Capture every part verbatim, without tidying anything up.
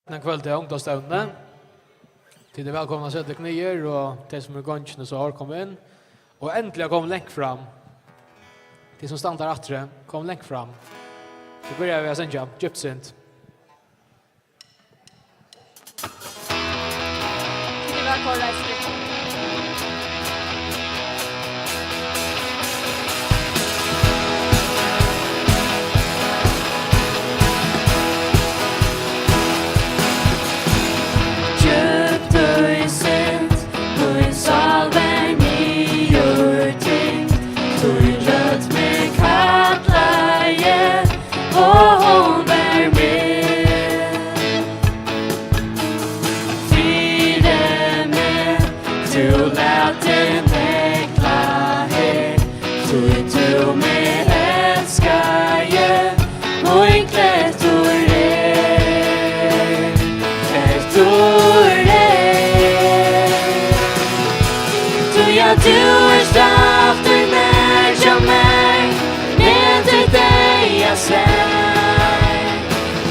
Góðan kvøld, ungdómsstevnuni. Tit eru vælkomin at seta tykkum niður, og tey sum eru í gongini, so hár, kom inn. Og endiliga kom langt fram. Tit sum standa har aftri, kom langt fram. So byrja vit at syngja Gypsy. Tit eru vælkomin, reis tykkum. Djúpt í synd, mín sál var niðurtyngd, tín rødd meg kallaði, og hon var við. Fyri meg, tú læt teg negla her, tí tú meg elskaði, mín klettur er, klettur er. Tí at tú ert aftur nær hjá mær, men til deyða sær.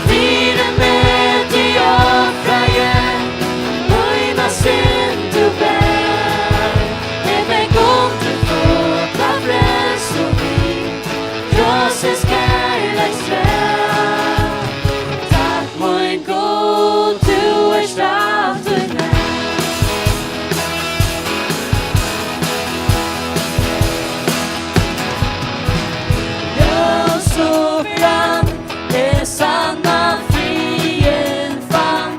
Fyri meg tú ofraði, mína synd tú bar. Eg fekk undurfulla frelsu við krossins kærleikstræ. Takk, mín Gud, tú ert aftur nær. Ljós og fram, eg sanna friðin fann,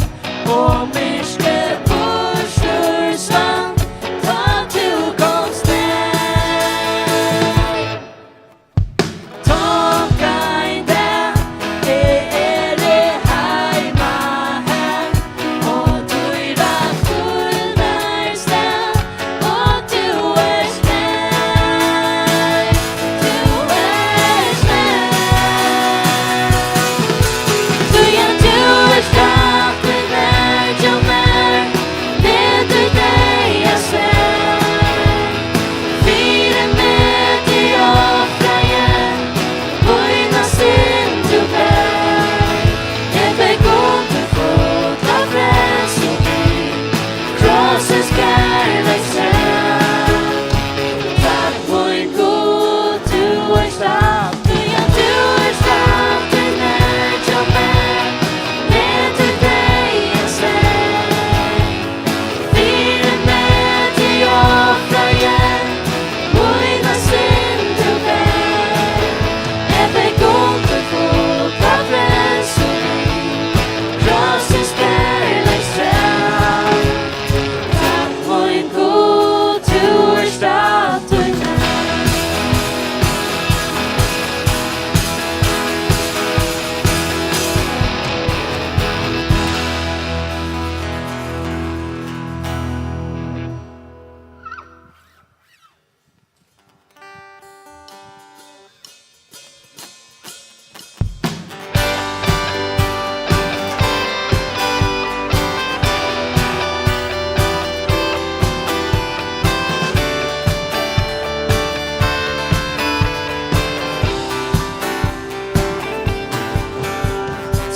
og myrkrið burtur svann, tá tú komst nær. Tók ein dag, eg eri heima har, og dýra hvíldarstað, og tú ert nær, tú ert nær. Tí at tú ert aftur nær hjá mær, men til deyða sær. Fyri meg tú ofraði, mína synd tú bar. Eg fekk undurfulla frelsu við krossins kærleikstræ. Takk, mín Gud, tú ert aftur, ja, tú ert aftur nær hjá mær, men til deyða sær. Fyri meg tú ofraði, mína synd tú bar. Eg fekk undurfulla frelsu við krossins kærleikstræ. Takk, mín Gud, tú ert aftur nær.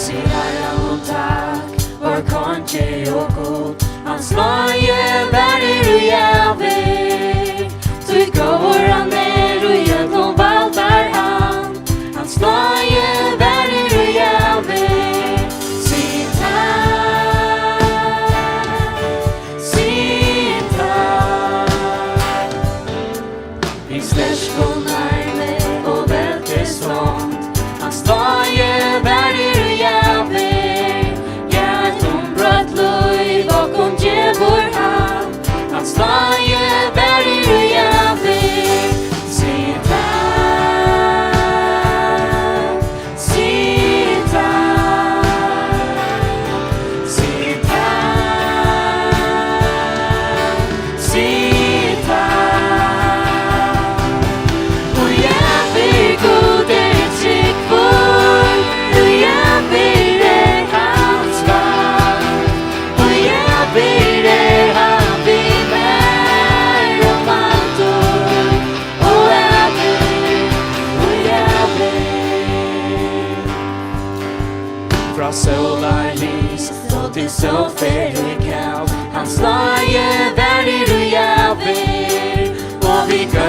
Sig Harranum takk, vár Kongi og Gud, hans náði varir í ævir. Tí góður hann er, í øllum valdar hann, hans náði varir í ævir. Sig takk, sig takk. Við sterkum armi og veldistrongd, hans náði varir í ævir. Ja, eitt umbroytt lív okkum gevur hann, hans náði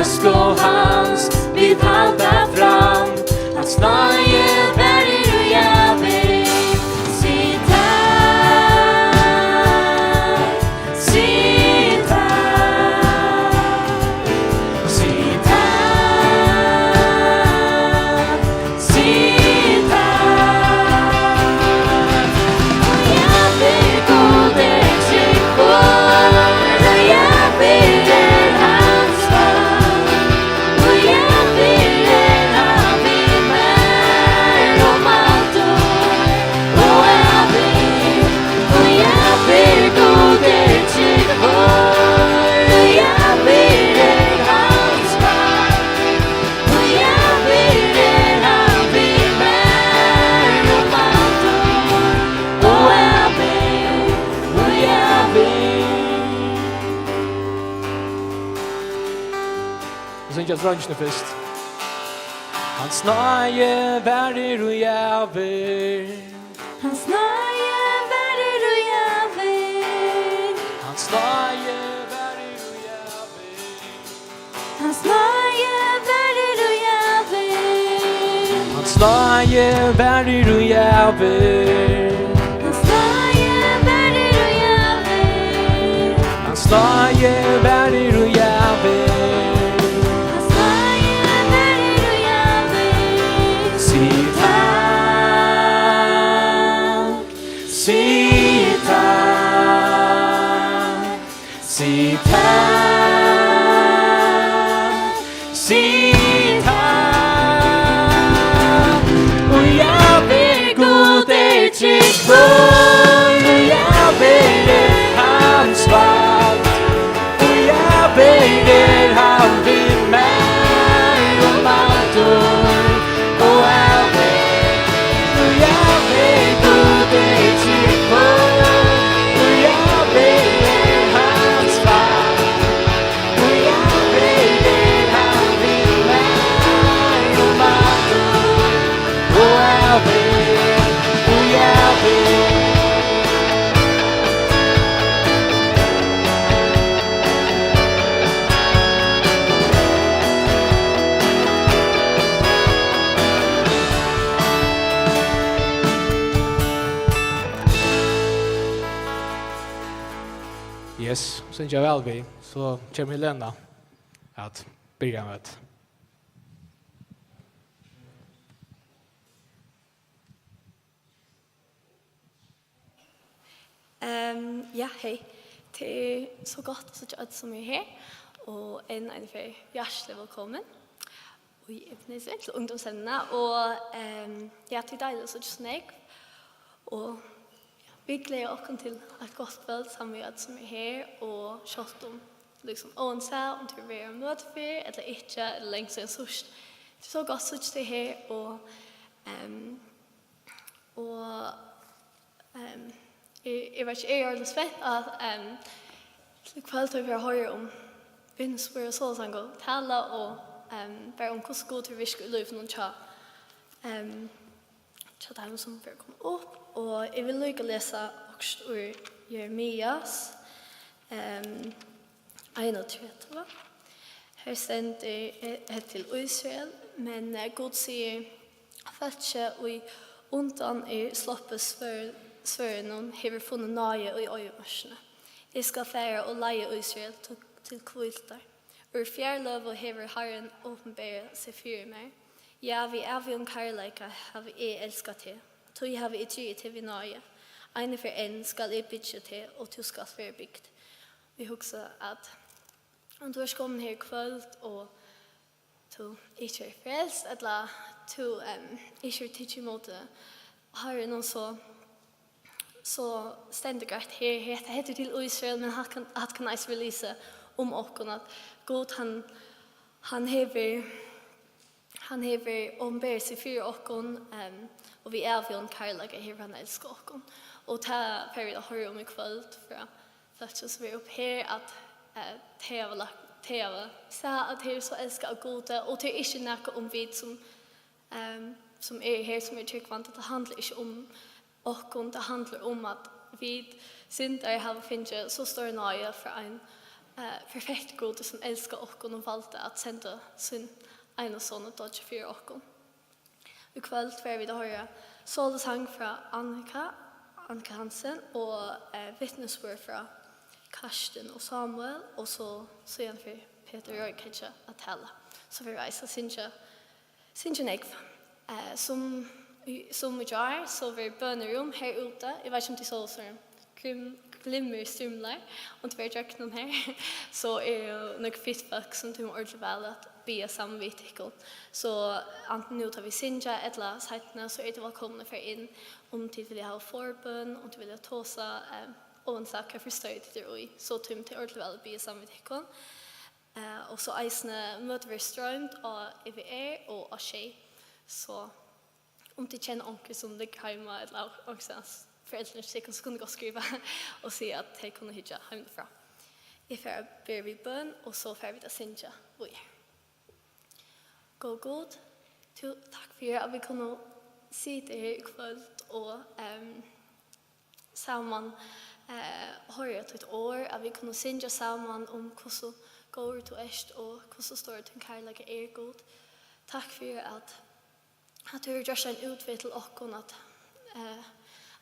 Sko hans, vit halda fram, hans náði varir í ævir. Sig tað, sig tað, sig tað. Vit syngja dreingirnar fyrst. Hans náði varir í ævir. Hans náði varir í ævir. Hans náði varir í ævir. Hans náði varir í ævir. Hans náði varir í ævir. Hans náði varir í ævir. Hans náði varir í ævir. Hans náði varir í ævir. Sig tað, sig tað, sig tað, sig tað. Og ja, við Gud er tryggur, og ja, við er hans vald. Og ja, við er hann við mær og aldur og ævir. Og ja, við Gud er tryggur, og ja, við er hans vald. Og ja, við er hann við mær og aldur og ævir. Og ja, við Yes, syngja væl við, so kemur Helena at byrja við. Ehm, ja, hey. Tað er so gott at síggja øll sum eru her, og enn eina ferð hjartaliga vælkomin í Ebenezer til ungdómsstevnuna, og, ehm, ja, tað er deiligt at síggja so nógv, og ja, vit gleða okkum til eitt gott kvøld saman við øll sum eru her, og sjálvt um, líkasum, óansæð um tú hevur verið á møti fyrr ella ikki, ella langt síðan síðst, tað er so gott at síggja teg her, og, ehm, Og, ehm, eg, eg veit ikki, eg eri ordiliga spent at, ehm, til kvøld, tá vit fara at hoyra um Vinnuspor og Sólarsangur tala og, ehm, bara um hvussu Gud hevur virkað í lívinum hjá, ehm, hjá teimum, sum fara at koma upp. Og eg vil líka lesa okkurt úr Jeremias, ehm, einogtretivu. Her stendur, eh, hetta til Ísrael, men, eh, Gud sigur, fólkið, ið undan er sloppið svørð-, svørðinum, hevur funnið náði í oyðimørkini. Eg skal fara og leiða Ísrael til, til hvíldar. Úr fjarløgu hevur Harrin opinberað seg fyri mær. Ja, við ævigum kærleika havi eg elskað teg. Tí havi eg drigið teg við náði. Eina ferð enn skal eg byggja teg, og tú skalt vera bygd. Vit hugsa at um tú ert komin her í kvøld, og tú ikki ert frelst, ella tú, em, ikki hevur tikið ímóti Harranum, so, so stendur greitt her, hetta, hetta er til Ísrael, men hatt kann, hatt kann eisini verða lisið um okkum, at Gud, hann, hann hevur, hann hevur opinberað seg fyri okkum, em, og við ævigum kærleika hevur hann elskað okkum. Og tað fara vit at hoyra um í kvøld frá fólki, sum eru uppi her, at, eh, tey hava lagt, tey hava sæð, at tey eru so elskað av Gudi, og tað er ikki nakað um vit, sum, em, sum eru her, sum eru trúgvandi, tað handlar ikki um okkum, tað handlar um, at vit syndarar hava fingið so stóra náði frá einum, Eh, perfekt Gud, sum elskar okkum og valdi at senda sín eina son at doyggja fyri okkum. Í kvøld fara vit at hoyra solusang frá Annika, Annika Hansen, og, eh, vitnisburð frá Karsten og Samuel, og so síðan fer Petur Roykirke at tala. So fara vit eisini at syngja, syngja nógv. Eh, sum í, sum í gjár, so verður bønirúm her úti. Eg veit ikki, um tit sóu so glim-, glimmerstrimlar, um tit verða gjøgnum her. So eru nógv fit fólk, sum tíma ordiliga væl at biðja saman við tykkum. So antin nú tá vit syngja, ella seinni, so eru tit vælkomin at fara inn, um tit vilja hava forbøn, um tit vilja tosa, eh, óansæð hvat fyri støði tit eru í, so tíma tit ordiliga væl at biðja saman við tykkum. Eh, og so eisini møtið verður stroymt á E V R og á Sjey. So um tit kenna onkran sum liggur heima, ella onkrastaðni, foreldrini hjá tykkum, so kunnu tit gott skriva og siga, at tey kunnu hyggja heimanífrá. Eg fari at bera við bøn, og so fara vit at syngja víðari. Góði Gud, tú, takk fyri, at vit kunnu sita her í kvøld og, ehm, saman, eh, hoyra títt orð, at vit kunnu syngja saman um, hvussu góður tú ert og hvussu stórur tín kærleiki er, Gud. Takk fyri, at, at tú hevur gjørt ein útveg til okkum, at, eh,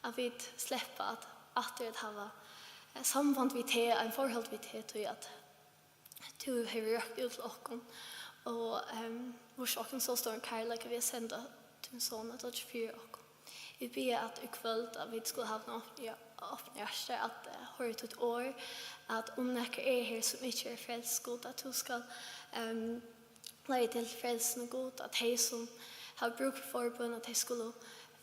at vit sleppa at, aftur at hava, eh, samband við teg, ein forhold við teg, tí at tú hevur røkt út til okkum og, ehm, víst okkum so stóran kærleika við at senda tín son at doyggja fyri okkum. Vit biðja, at í kvøld, at vit skulu hava ein opn, ja, opn hjarta, at, eh, hoyra títt orð, at um nakar er her, sum ikki er frelst, Gud, at tú skal, ehm, leiða til frelsuna, Gud, at tey, sum hava brúk fyri forbøn, at tey skulu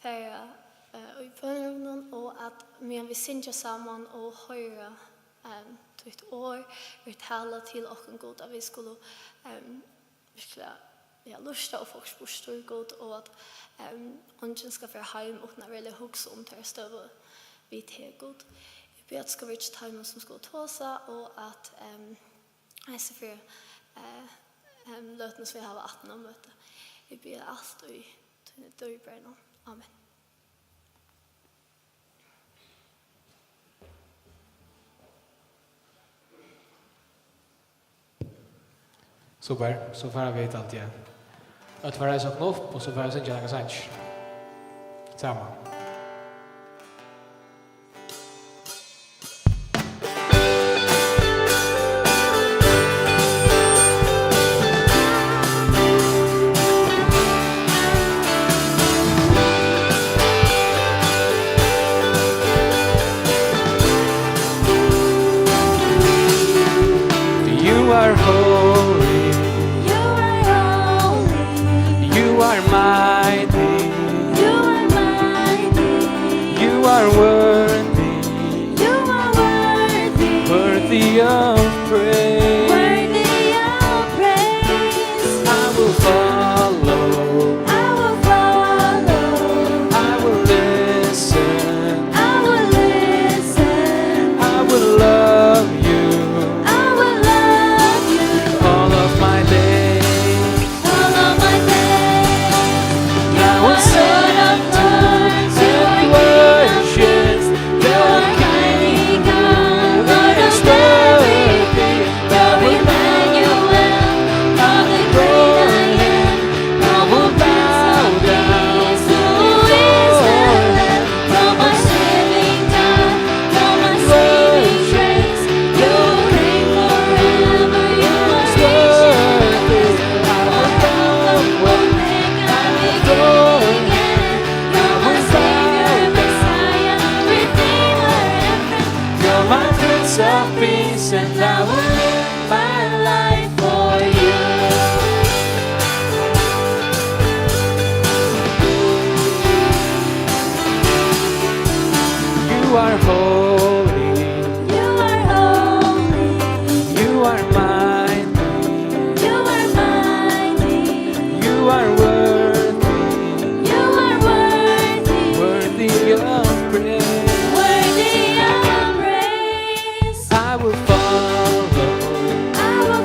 fara, eh, í bønirúminum, og at meðan vit syngja saman og hoyra, ehm, títt orð verður talað til okkum, Gud, at vit skulu, ehm, virkliga, ja, lurta og fáa okkurt burtur, Gud, og at, ehm, eingin skal fara heim uttan at veruliga hugsa um teirra støðu við teg, Gud. Eg biði, at tú skal vera hjá teimum, sum skulu tosa, og at, ehm, eisini fyri, eh, ehm, løtuni, sum vit hava aftan á møtið. Eg biði alt í tíni dýrbarnu. Amen. Super, so fara vit alt í ein. Øll fara at reisa okkum upp, og so fara vit at syngja nakrar sangir. Saman. You are holy. You are holy. You are mighty. You are mighty. You are worthy. You are worthy. Worthy of praise. Worthy of praise. I will follow. I will follow. I will listen. I will listen. I will love you. I will love you. All of my days. All of my days. I will sing to and worship the King who is worthy. Lord Emmanuel, God the great I am. I will bow down before. You're my saving God, you're my saving grace. You reign forever, you are ancient of days. You are Alpha, Omega, beginning and end. You're my Savior, Messiah, Redeemer, and friend. You're my Prince of Peace, and I will live my life for you. You are holy. You are holy. You are mighty. You are mighty. You are worthy. You are worthy. Worthy of praise. Worthy of praise. I will follow. I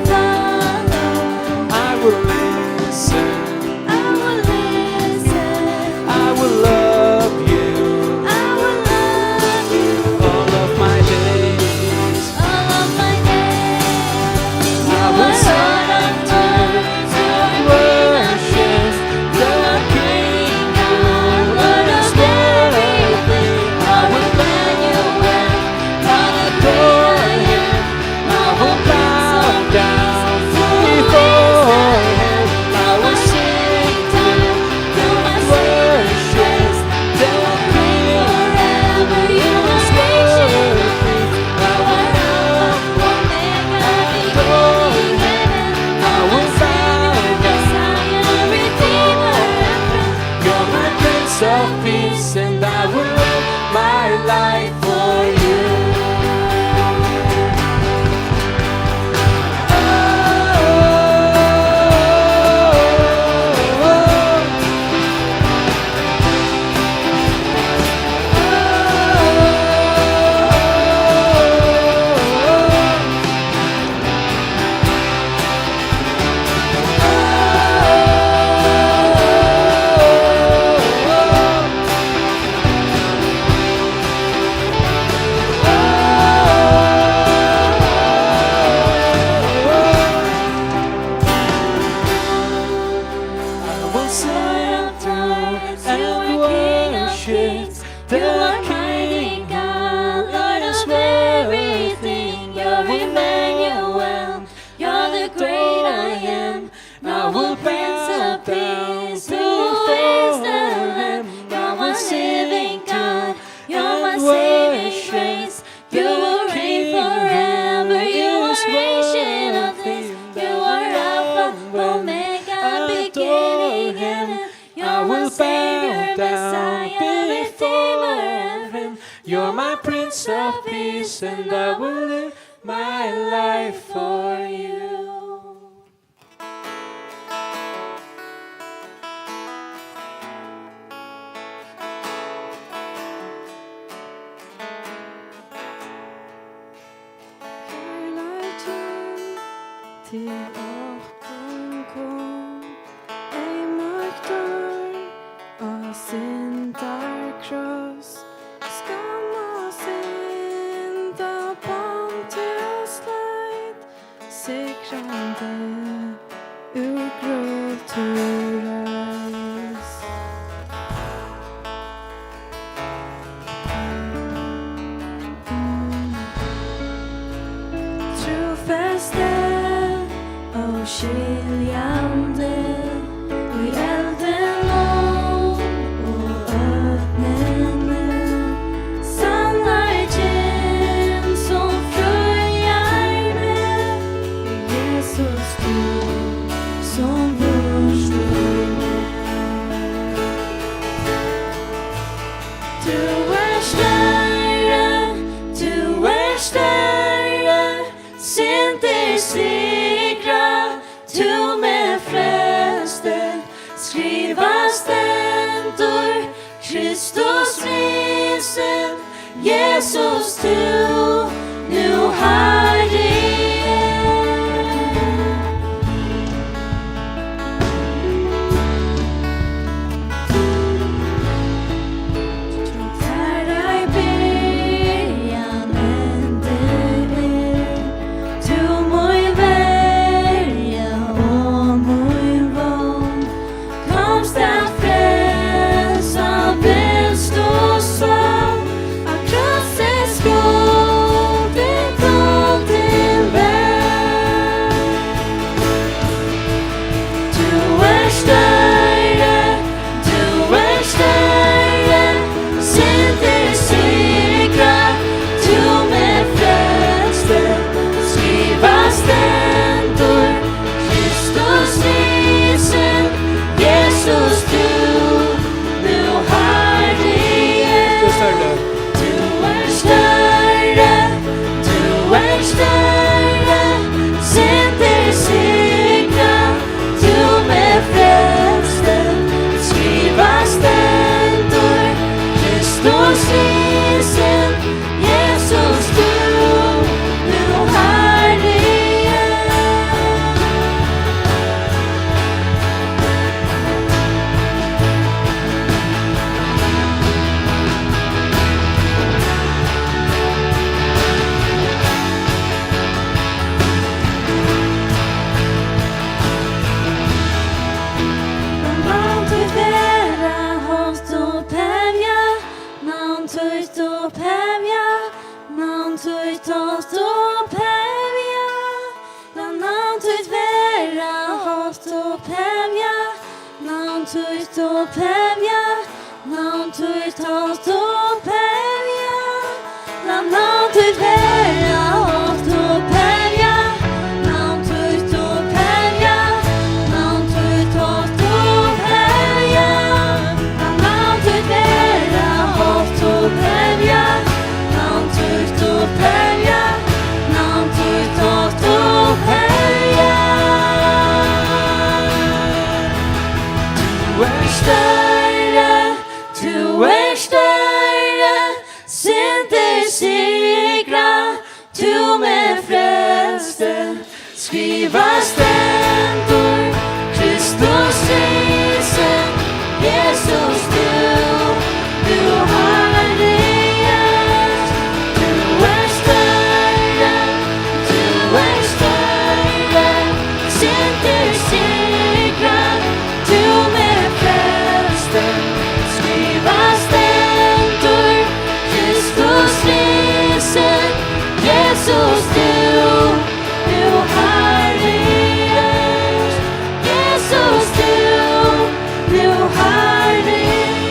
of peace, and I will live my life for you. Kærleikin til okkum kom, eyðmýktur á syndar kross, skamm og syndabond tú sleit, sigrandi úr grót tú reist. Trúfesti, óskiljandi í eldinum og ódnini, sannleikin sum fríar meg, Jesus, tú sum burturmælir. Tú ert størri, tú ert størri, syndir sigra, tú meg frelsti, skrivað stendur, Kristus risin, Jesus, tú nú Harri ert. Tú fært ei byrjan, endi er, tú mín verja og mín vón. Komst at frelsa, vilst tú so, á krossi skuldi dømdur verða. Tú ert størri, tú ert størri, syndir sigra, tú meg frelsti, skrivað stendur, Kristus risin, Jesus, tú nú Harri ert. Tú ert størri. Tú ert størri, tú ert størri, syndir sigra, tú meg frelsti, skrivað stendur, Kristus risin, Jesus, tú nú Harri ert. Navn títt vera hátt upphevja, navn títt upphevja, navn títt hátt upphevja. Lat navn títt vera hátt upphevja, navn títt upphevja, navn títt hátt upphevja. Lat navn títt vera hátt upphevja, navn títt upphevja, navn títt hátt upphevja. Lat navn títt vera hátt upphevja, navn títt upphevja, navn títt hátt upphevja. Tú ert størri, tú ert størri, syndir sigra, tú meg frelsti. Skrivað stendur, Kristus risin, Jesus, tú, tú Harri ert. Tú ert størri, tú ert størri, syndir sigra, tú meg frelsti. Skrivað stendur, Kristus risin, Jesus, tú, tú Harri ert. Jesus, tú, tú Harri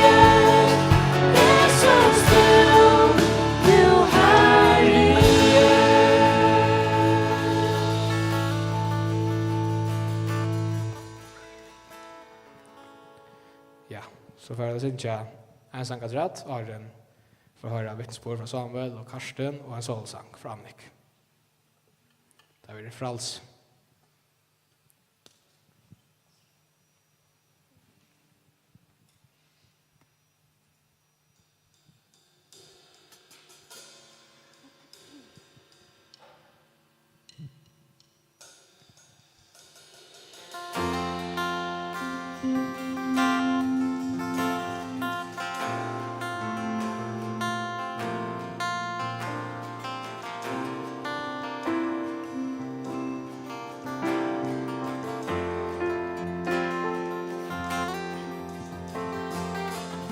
ert. Jesus, tú, tú Harri ert. Ja, so fara vit at syngja ein sang afturat, áðrenn Og hoyra vitnisburð frá Samuel og Karsten og ein sálsang frá Annik. Tað verður frælsi.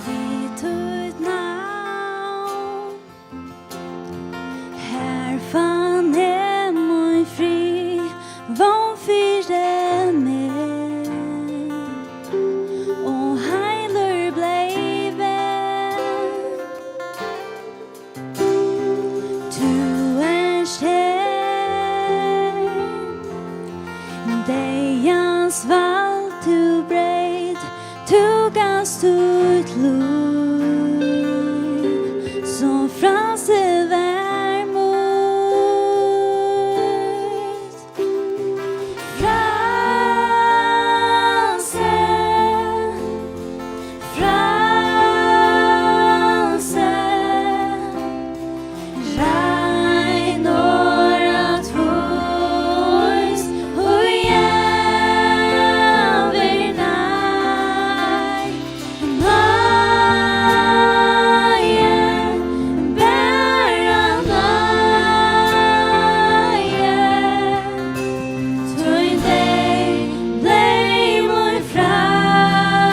Við títt navn, har fann eg mín frið, vón fyri meg, og heilur bleiv eg. Tú ert her, deyðans vald tú breyt, tú gavst títt lív, so frælsi var mítt. Frælsi, frælsi, rein og rættvís, og ævir nei. Nei, bara nei. Tín deyð bleiv mín frælsi.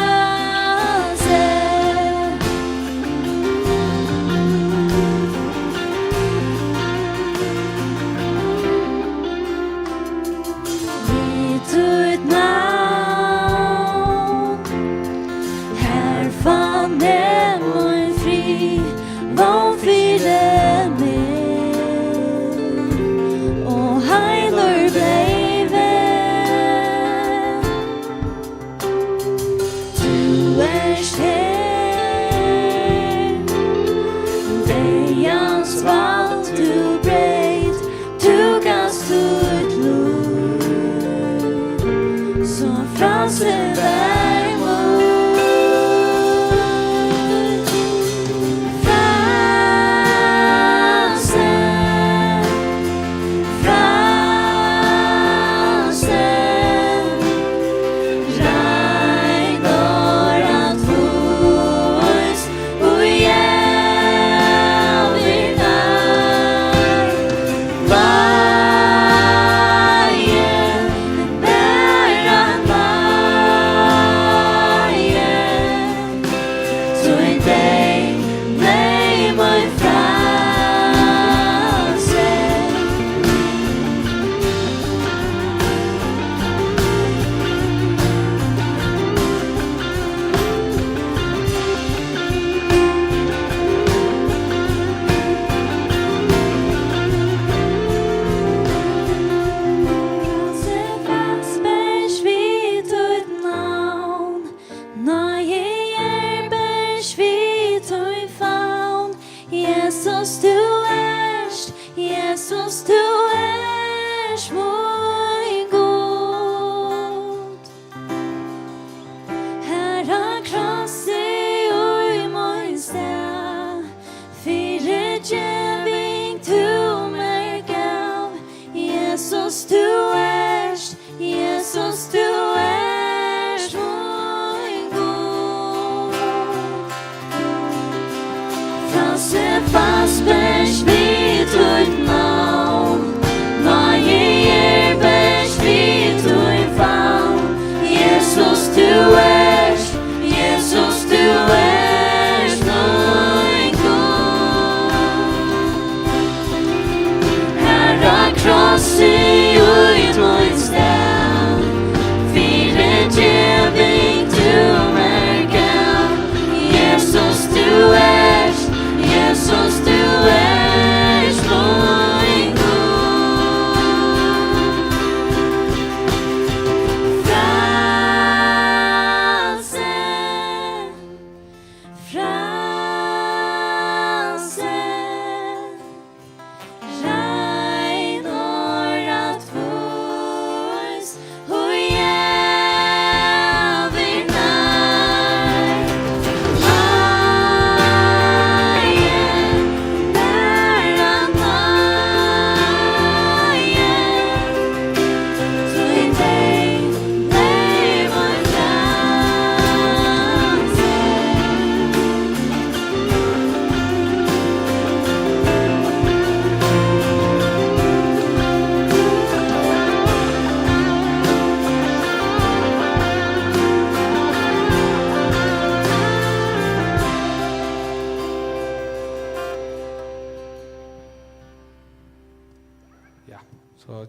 Við títt navn, har fann eg mín frið, vón fyri meg, og heilur bleiv eg. Tú ert her, deyðans vald tú breyt, tú gavst títt lív, so frælsi var mítt. Frælsi, frælsi, rein og rættvís, og ævir nei. Nei, bara nei. Tín deyð bleiv mítt frælsi. Frælsi fanst bert við títt navn. Náði er bert við tín favn. Jesus, tú ert, Jesus, tú ert mín Gud. Har á krossi í mín stað fyrigeving tú mær gav. Jesus, tú ert, Jesus, tú ert mín Gud. Frælsi fanst bert við títt navn. Náði er bert við tín favn. Jesus, tú ert, Jesus, tú ert mín Gud. Har á krossi í mín stað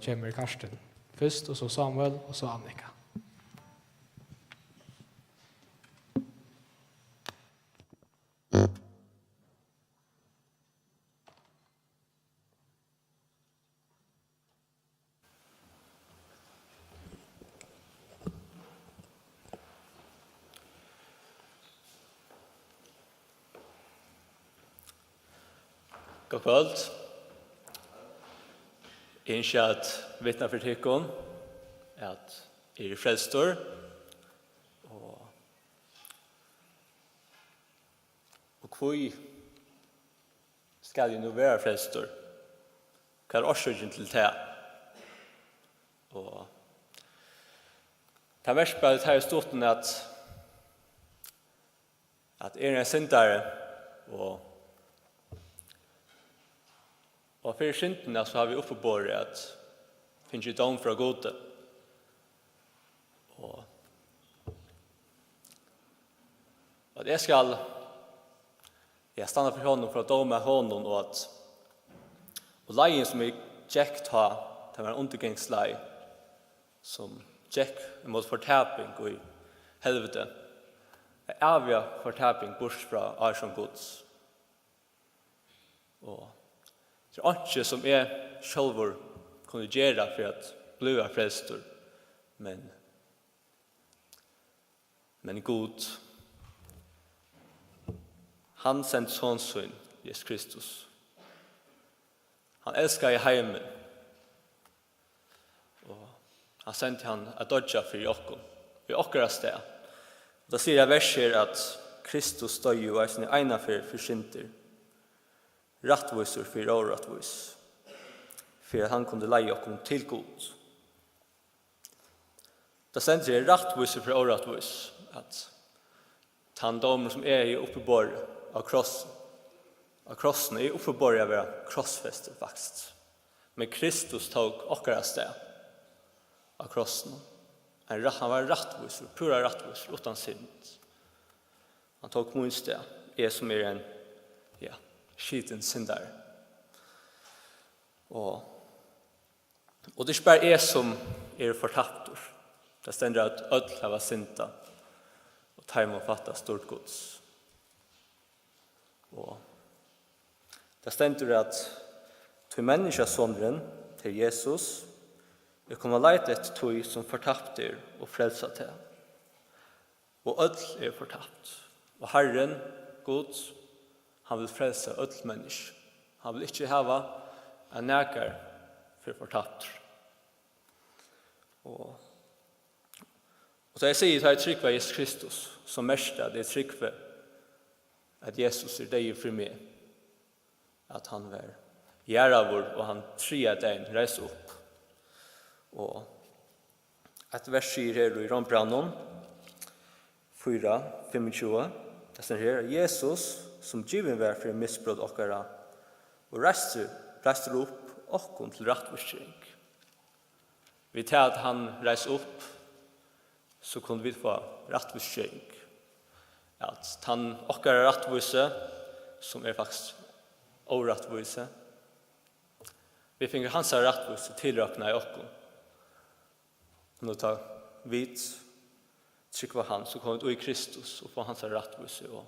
kemur Karsten fyrst, og so Samuel, og so Annika. Gott kvøld. Eg ynski at vitna fyri tykkum, at eg eri frelstur, og, og hví skal eg nú vera frelstur? Hvat er orsøkin til tað? Og tað merkir bara, tað er stuttligt, at, at eg eri ein syndari, og, og fyri syndina, so havi eg uppiborið at fingið dóm frá Gudi. Og at eg skal, ja, standa fyri honum, fyri at dóma honum, og at, og leiðin, sum eg gekk tá, tað var ein undirgangsleið, sum gekk ímóti fortaping í helviti, at avvega fortaping burt frá ávísum Guds. Og tað er einki, sum eg sjálvur kundi gera fyri at blíva frelstur, men, men Gud, hann sendi son sín, Jesus Kristus. Hann elskaði heimin. Og hann sendi hann at doyggja fyri okkum, í okkara stað. Og tað sigur eitt vers her, at Kristus doyði jú eisini eina ferð fyri syndir, rættvísur fyri órættvís, fyri at hann kundi leiða okkum til Gud. Tað stendur her, rættvísur fyri órættvís, at tann dómur, sum eg hevði uppiborið á kross, á krossinum, eg uppiborið at vera krossfestur, faktiskt. Men Kristus tók okkara stað á krossinum. Ein rætt-, hann var rættvísur, púra rættvísur, uttan synd. Hann tók mín stað, eg sum eri ein, ja, skitin syndari. Og Og tað er ikki bara eg, sum eri fortaptur. Tað stendur, at øll hava syndað, og teimum fattast dýrd Guds. Og tað stendur, at tí Menniskjusonurin, tað er Jesus, er komin at leita eftir tí, sum fortapt er, og frelsa tað. Og øll eru fortapt. Og Harrin, Gud, hann vil frelsa øll menniskju. Hann vil ikki hava, at nakar fer fortaptur. Og, og tá eg sigi, tá eg trúgvi á Jesus Kristus, so merkir tað, at eg trúgvi, at Jesus er deyður fyri meg, at hann var jarðaður, og hann triðja dagin reis upp. Og eitt vers sigur her í Rómbrævinum fýra fimmogtjúgu, tað stendur her, at Jesus, sum givin var fyri misbrot okkara, og reistur, reistur upp okkum til rættvísgering. Við tað, at hann reis upp, so kunnu vit fáa rættvísgering. At tann okkara rættvísi, sum er faktiskt órættvísi, vit fingu hansara rættvísi tilroknað í okkum. Og nú tá vit trúgva hann, so koma vit í Kristus og fáa hansara rættvísi. Og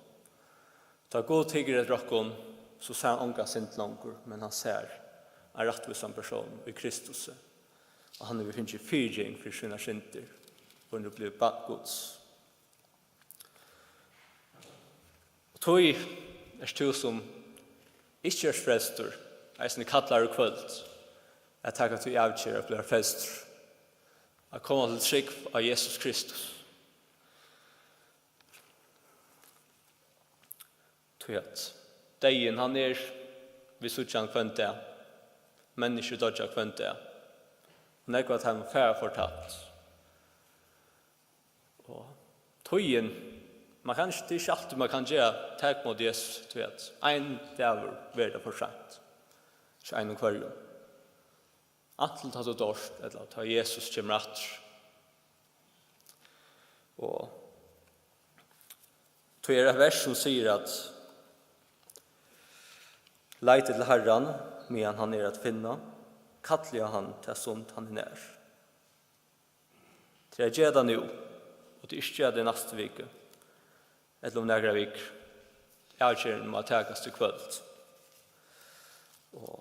tá Gud hyggur eftir okkum, so sær hann onga synd longur, men hann sær ein rættvísan persón í Kristusi. Og hann hevur fingið fyrigeving fyri sínar syndir, og er nú blivið barn Guds. Og tí ert tú, sum ikki ert frelstur, eisini kallaður í kvøld, at taka tí avgerð at blíva frelstur, at koma til trúgv á Jesus Kristus. Tí at deyðin, hann er, vit síggja hann hvønn dag. Menniskju doyggja hvønn dag. Og nógv av teimum fara fortapt. Og tíðin, man kann ikki, tað er ikki altíð, man kann gera tak móti Jesus, tí at ein dagur verður tað for seint. Ikki einum hvørjum. Antin tá tú doyrt, ella tá Jesus kemur aftur. Og tí er eitt vers, sum sigur, at leitið til Harran, meðan hann er at finna. Kalli á hann, tað stund hann er nær. Tað er at gera tað nú, og tað er ikki at gera tað í næstu viku, ella um nakrar vikur. Avgerðin má takast í kvøld. Og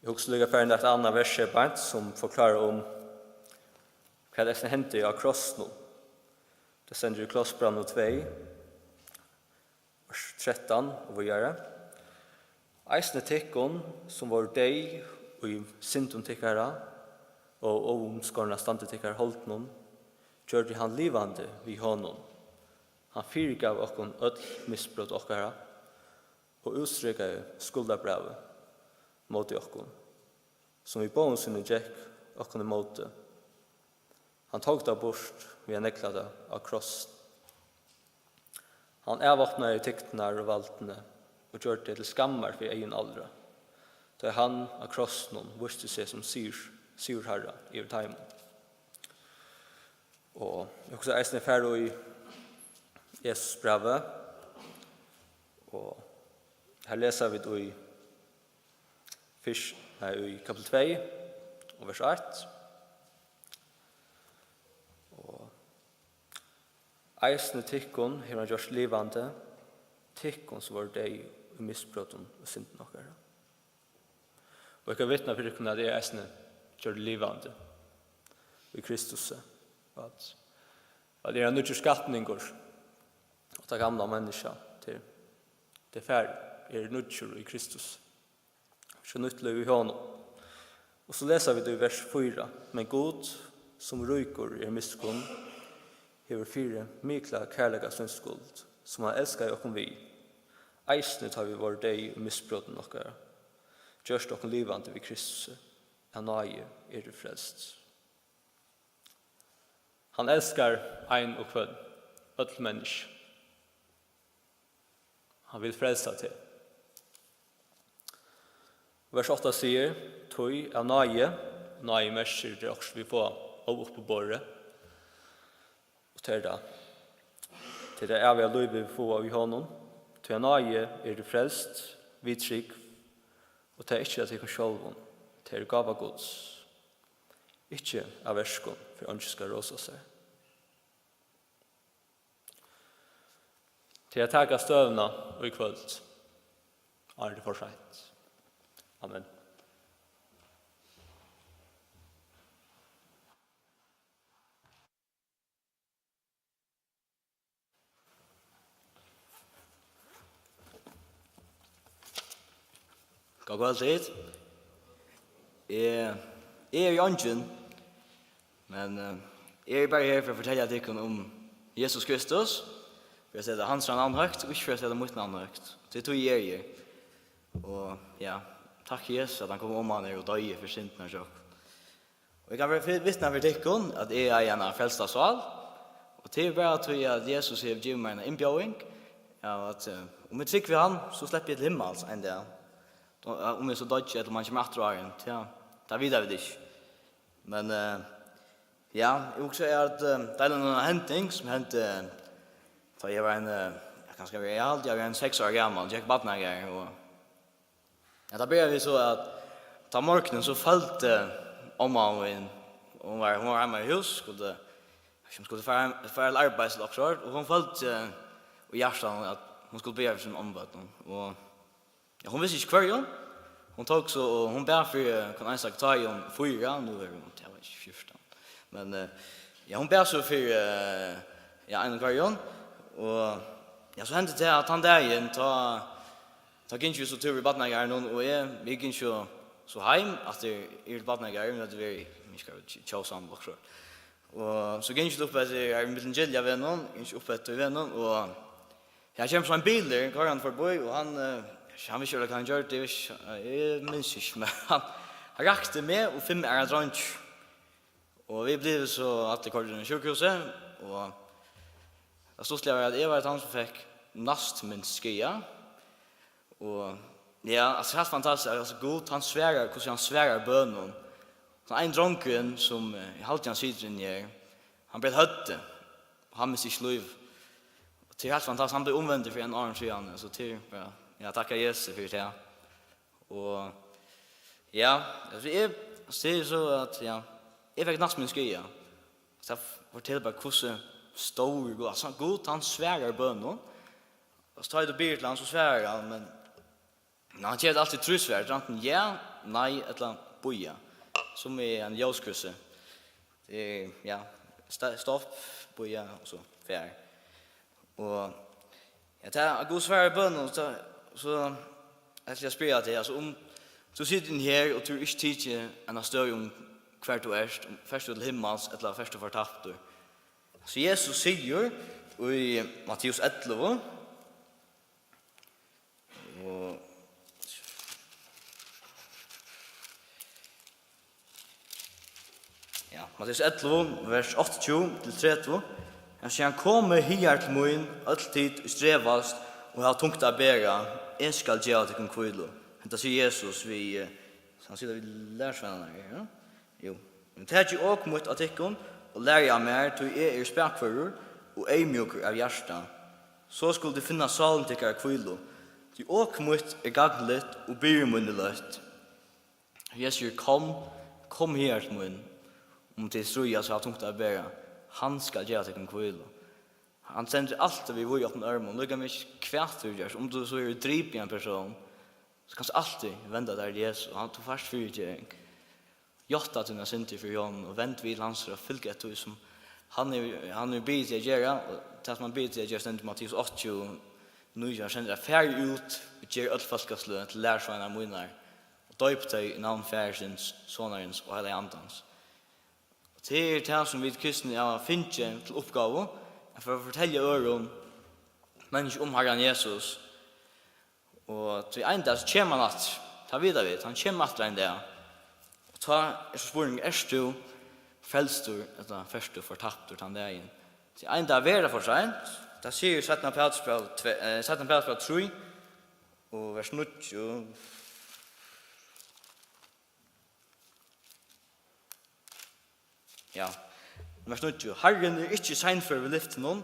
eg hugsi líka farin eitt annað vers her beint, sum forklárar um, hvat eisini hendi á krossinum. Tað stendur í Kolossabrævinum tvey, vers trettan og víðari. Eisini tykkum, sum vóru deyð í syndum tykkara og óumskorna standi tykkara holdinum, gjørdi hann livandi við honum. Hann fyrigav okkum øll misbrot okkara og útstrikaði skuldarbrævið móti okkum, sum við báðum sínum gekk okkum ímóti. Hann tók tað burt við at negla tað á kross. Hann avvápnaði tygdirnar og valdini og gjørdi tey til skammar fyri eygum allra, tá hann á krossinum vísti seg sum sigur, sigurharra yvir teimum. Og eg hugsi eisini fara í Jesusbrævið, og her lesa vit í fyrst, nei, í kapitel tvey og vers eitt. Og eisini tykkum hevur hann gjørt livandi, tykkum, sum vóru deyð í misbrotum og syndum okkara. Og eg kann vitna fyri tykkum, at eg eisini gjørdur livandi í Kristusi, og at, at eg eri ein nýggjur skapningur, og tað gamla menniskja, tað, tað er farið, eg eri nýggjur í Kristus. So nýtt lív í honum. Og so lesa vit í vers fýra: "Men Gud, sum ríkur er í miskunn, hevur fyri mikla kærleika síns skuld, sum hann elskaði okkum við, eisini tá vit vóru deyð í misbrotum okkara, gjørt okkum livandi við Kristusi. Av náði eru tit frelst." Hann elskar ein og hvønn, øll menniskju. Hann vil frelsa teg. Vers átta sigur: "Tí av náði", náði merkir, tað er okkurt, vit fáa óuppiborið. Og tað er tað. Tað er tað æviga lívið, vit fáa í honum. "Tí av náði eru tit frelst, við trúgv, og tað er ikki av tykkum sjálvum, tað er gáva Guds. Ikki av verkum, fyri eingin skal rósa sær." Til at taka støðuna í kvøld, áðrenn tað er for seint. Amen. Gott kvøld, tit. Eg, eg eri eingin, men, eh, eg eri bara her fyri at fortelja tykkum um Jesus Kristus, fyri at seta hansara navn høgt, og ikki fyri at seta mítt navn høgt. Tað er tí eg eri her. Og ja, takk Jesus at hann kom oman her og doyði fyri syndirnar hjá okkum. Og eg kann vera fyri, vitna fyri tykkum, at eg eigi eina frelsta sál, og tað er bara tí, at Jesus hevur givið mær eina innbjóðing, av at, eh, um eg trúgvi hann, so sleppi eg til himmals ein dag. Og, eh, um eg so doyggi, ella um hann kemur aftur áðrenn, tað, tað vita vit ikki. Men, eh, ja, eg hugsi at, eh, deila eina hending, sum hendi, eh, tá eg var ein, eh, ja, kanska var eg, eg haldi, eg var ein seks ára gamal, gekk barnagarð, og Ja, tað byrjaði við so, at tá morgunin so føldi omma mín, hon var, hon var heima í hús, skuldi, hon skuldi fara, fara til arbeiðis ella okkurt, og hon føldi í hjartanum, at hon skuldi biðja fyri sínum ommubørnum. Og, ja, hon visti ikki hvørjum. Hon tók so, og hon bað fyri hvønn einstaka, tá ið hon fýra, nú er hon, tað var ikki fjúrtan. Men, eh, ja, hon bað so fyri, eh, ja, einum hvørjum. Og, ja, so hendi tað, at tann dagin, tá Tá gingu vit so túr í barnagarðinum, og eg, vit gingu so, so heim, aftur yvir til barnagarðin, vit høvdu verið, vit skal tjóðsam og so. Og so gingu vit upp eftir, her í millum Giljavegnum, gingu upp eftir vegnum, og her kemur so ein bilur koyrandi forbi, og hann, eh, hann vissi ikki, hvat hann gjørdi, eg vissi, eg minnist ikki, men hann, hann rakti meg og fimm aðrar dreingir. Og vit blivu so allir koyrdir inn á sjúkrahúsið, og tað stuttliga var, at eg var tann, sum fekk næstminst skaða. Og ja, altso, heilt fantastiskt, altso, Gud, hann svarar, hvussu hann svarar bønum. So ein drongurin, sum, eh, eg haldi, hann situr inni her, hann breyt høvdið, og hann misti ikki lívið. Og tað er heilt fantastiskt, hann bleiv umvendur fyri einum ári síðan, so tað er bara, ja, takka Jesusi fyri tað. Og Ja, altso, eg sigi so at, ja, eg fekk næstan ein skaða. So fortel bara, hvussu stórur Gud, altso, Gud, hann svarar bønum. Og so tá eg biði til hann, so svarar hann, men, men hann gevur altíð trý svar, antin ja, nei, ella bíða. Sum í ein ljóskrossi. Tað er, ja, sta-, stopp, bíða, og so far. Og, ja, tá at Gud svarar bønum, so, so ætli eg at spyrja teg, altso, um tú situr inn her, og tú ikki tikið eina støðu um hvar tú ert, um fert tú til himmals, ella fert tú fortaptur. So Jesus sigur í Matteus ellivu, og, ja, Matteus ellivu, vers áttaogtjúgu til tretivu. Her sigur hann: "Komið higar til mín, øll tit, ið strevast og hava tungt at bera, eg skal geva tykkum hvílu." Hetta sigur Jesus við, eh, hann sigur tað við lærisveinarnar, ja? Jú. "Men takið ok mítt á tykkum og lærið av mær, tí eg eri spakførur og eyðmjúkur av hjarta. So skulu tit finna sálum tykkara hvílu. Tí ok mítt er gagnligt og byrði mín er løtt." Jesus sigur: "Kom, kom higar til mín, um tit stríðast og hava tungt at bera. Hann skal geva tykkum hvílu." Hann stendur altíð við víðopnum ørmum, líka mikið hvat tú gert, um tú so hevur dripið ein persón, so kanst tú altíð venda tær til Jesus, og hann, tú fært fyrigeving. Játta tínar syndir fyri honum og vend við til hans, fyri at fylgja tí sum hann hevur, hann hevur biðið teg at gera, og tað sum hann biður teg at gera stendur í Matteus áttaogtjúgu, nítjan, stendur: "Farið út og gerið øll fólkasløg til lærisveinar mínar, og doypið tey í navn Faðirsins, Sonarins og Heilaga Andans." Og tað er tað sum vit kristnu hava fingið til uppgávu, at fara at fortelja øðrum menniskjum um Harran Jesus. Og tí ein dag so kemur hann aftur. Tað vita vit, hann kemur aftur ein dag. Og tá er so spurningurin: ert tú frelstur, ella fert tú fortaptur tann dagin? Tí ein dag verður tað for seint. Tað sigur seinna Pætursbræv tve-, eh, seinna Pætursbræv trý og vers níggju. Ja. Vers níggju: "Harrin er ikki seinførur við lyftinum,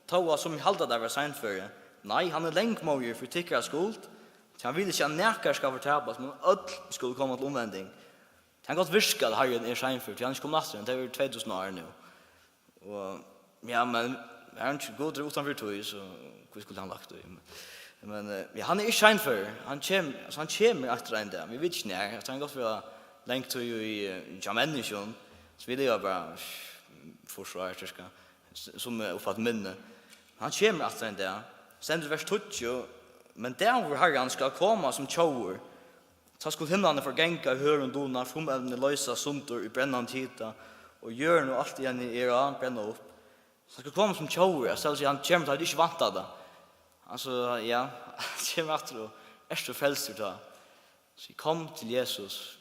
tó at summi halda tað vera seinføri. Nei, hann er langmóður fyri tykkara skuld, tí hann vil ikki, at nakar skal fortapast, men øll skulu koma til umvending." Tað kann gott virka, at Harrin er seinførur, tí hann er ikki komin aftur enn, tað er tvey túsund ár nú. Og, ja, men, er hann ikki, Gud er uttanfyri tíð, so hví skuldi hann lagt í? Men, men, eh, ja, hann er ikki seinførur. Hann kem-, altso, hann kemur aftur ein dag. Vit vita ikki nær. Altso, hann kann gott vera langt í, í, eh, hjá menniskjum. So vit liva bara, eh, forsvar, cirka, s-, sum er uppaftur minni. Hann kemur aftur ein dag. Stendur í vers tíggju: "Men dagur Harrans skal koma sum tjóvur. Tá skulu himlarnir forganga í hørðum duna, frumevnini loysast sundur í brennandi hita, og jørðin og alt í henni er á brenna upp." So hann skal koma sum tjóvur, altso, hann kemur, tá vit ikki vænta tað. Altso, ja, hann kemur aftur, og ert tú frelstur tá? So kom til Jesus,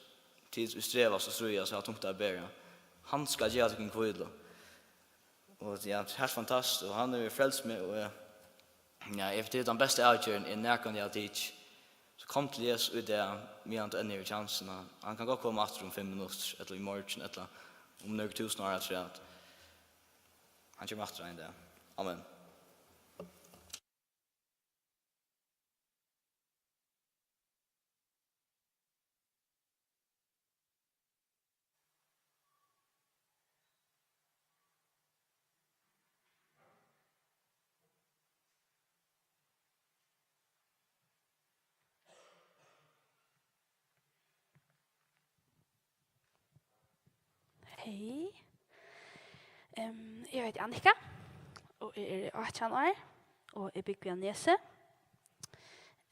tit ið strevast og stríðast og hava tungt at bera. Hann skal geva tykkum hvílu. Og ja, tað er heilt fantastiskt, og hann hevur frelst meg, og eg, ja, eg, tað er tann besta avgerðin, eg nakrantíð havi tikið. So kom til Jesus í dag, meðan tú enn hevur kjansin. Hann, hann kann gott koma aftur um fimm minuttir, ella í morgin, ella um nøkur túsund ár afturat. Hann kemur aftur ein dag. Amen. Hey. Em, eg eiti Annika, og eg eri átjan ár, og eg búgvi á Nesi.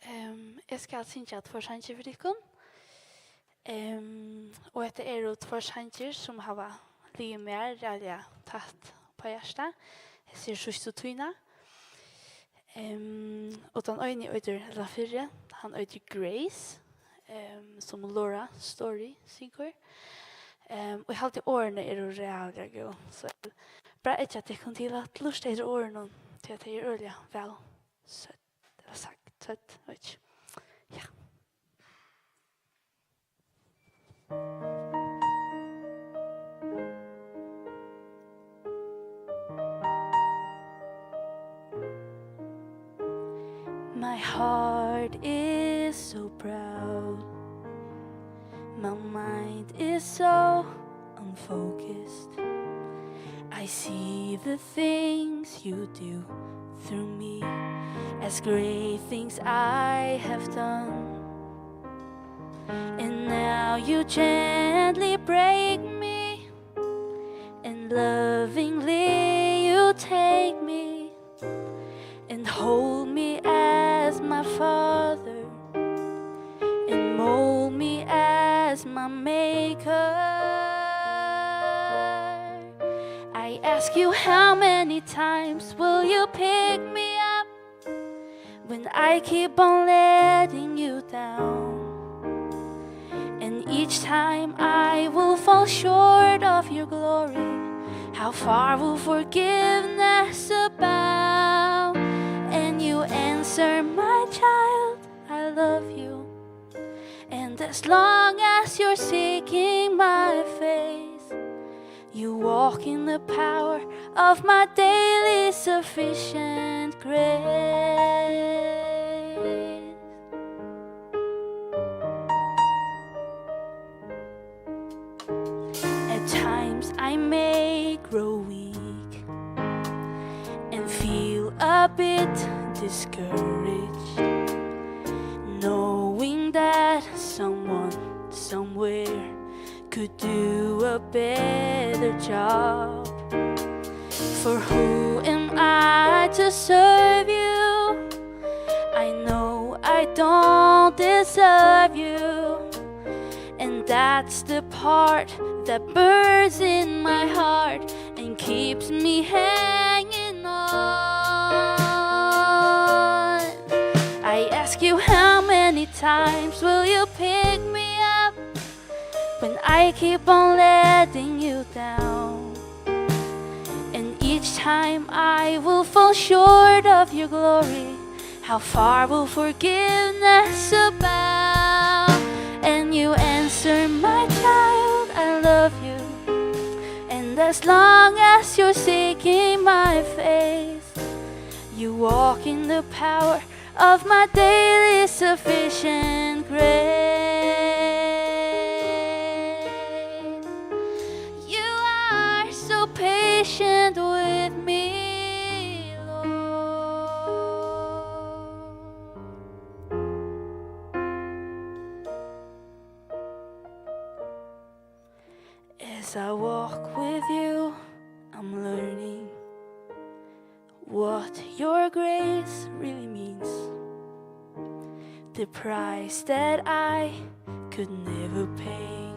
Em, eg skal syngja tveir sangir fyri tykkum. Em, og hetta eru tveir sangir, sum hava ligið mær ræðuliga tætt upp á hjarta, hesi síðstu tíðina. Em, og tann eini eitur, ella fyrri, hann eitur Grace, em, sum Laura Story syngur. Em, og eg haldi, orðini eru ræðuliga góð, so eg vil bara eggja tykkum til at lurta eftir orðunum, tí at tey eru øgiliga væl søgd, ella sagt, søgd, veit ikki. Ja. My heart is so proud. My mind is so unfocused. I see the things you do through me as great things I have done. And now you gently break me, and lovingly you take me, and hold me as my father, and mold me as my maker. I ask you, how many times will you pick me up when I keep on letting you down? And each time I will fall short of your glory. How far will forgiveness abound? And you answer, my child, I love you. And as long as you're seeking my face, you walk in the power of my daily sufficient grace. At times I may grow weak and feel a bit discouraged, knowing that someone somewhere could do a better job. For who am I to serve you? I know I don't deserve you. And that's the part that burns in my heart and keeps me hanging on. I ask you, how many times will you pick me up when I keep on letting you down? And each time I will fall short of your glory. How far will forgiveness abound? And you answer, my child, I love you. And as long as you're seeking my face, you walk in the power of my daily sufficient grace. You are so patient with me, Lord. As I walk with you, I'm learning what your grace really means. The price that I could never pay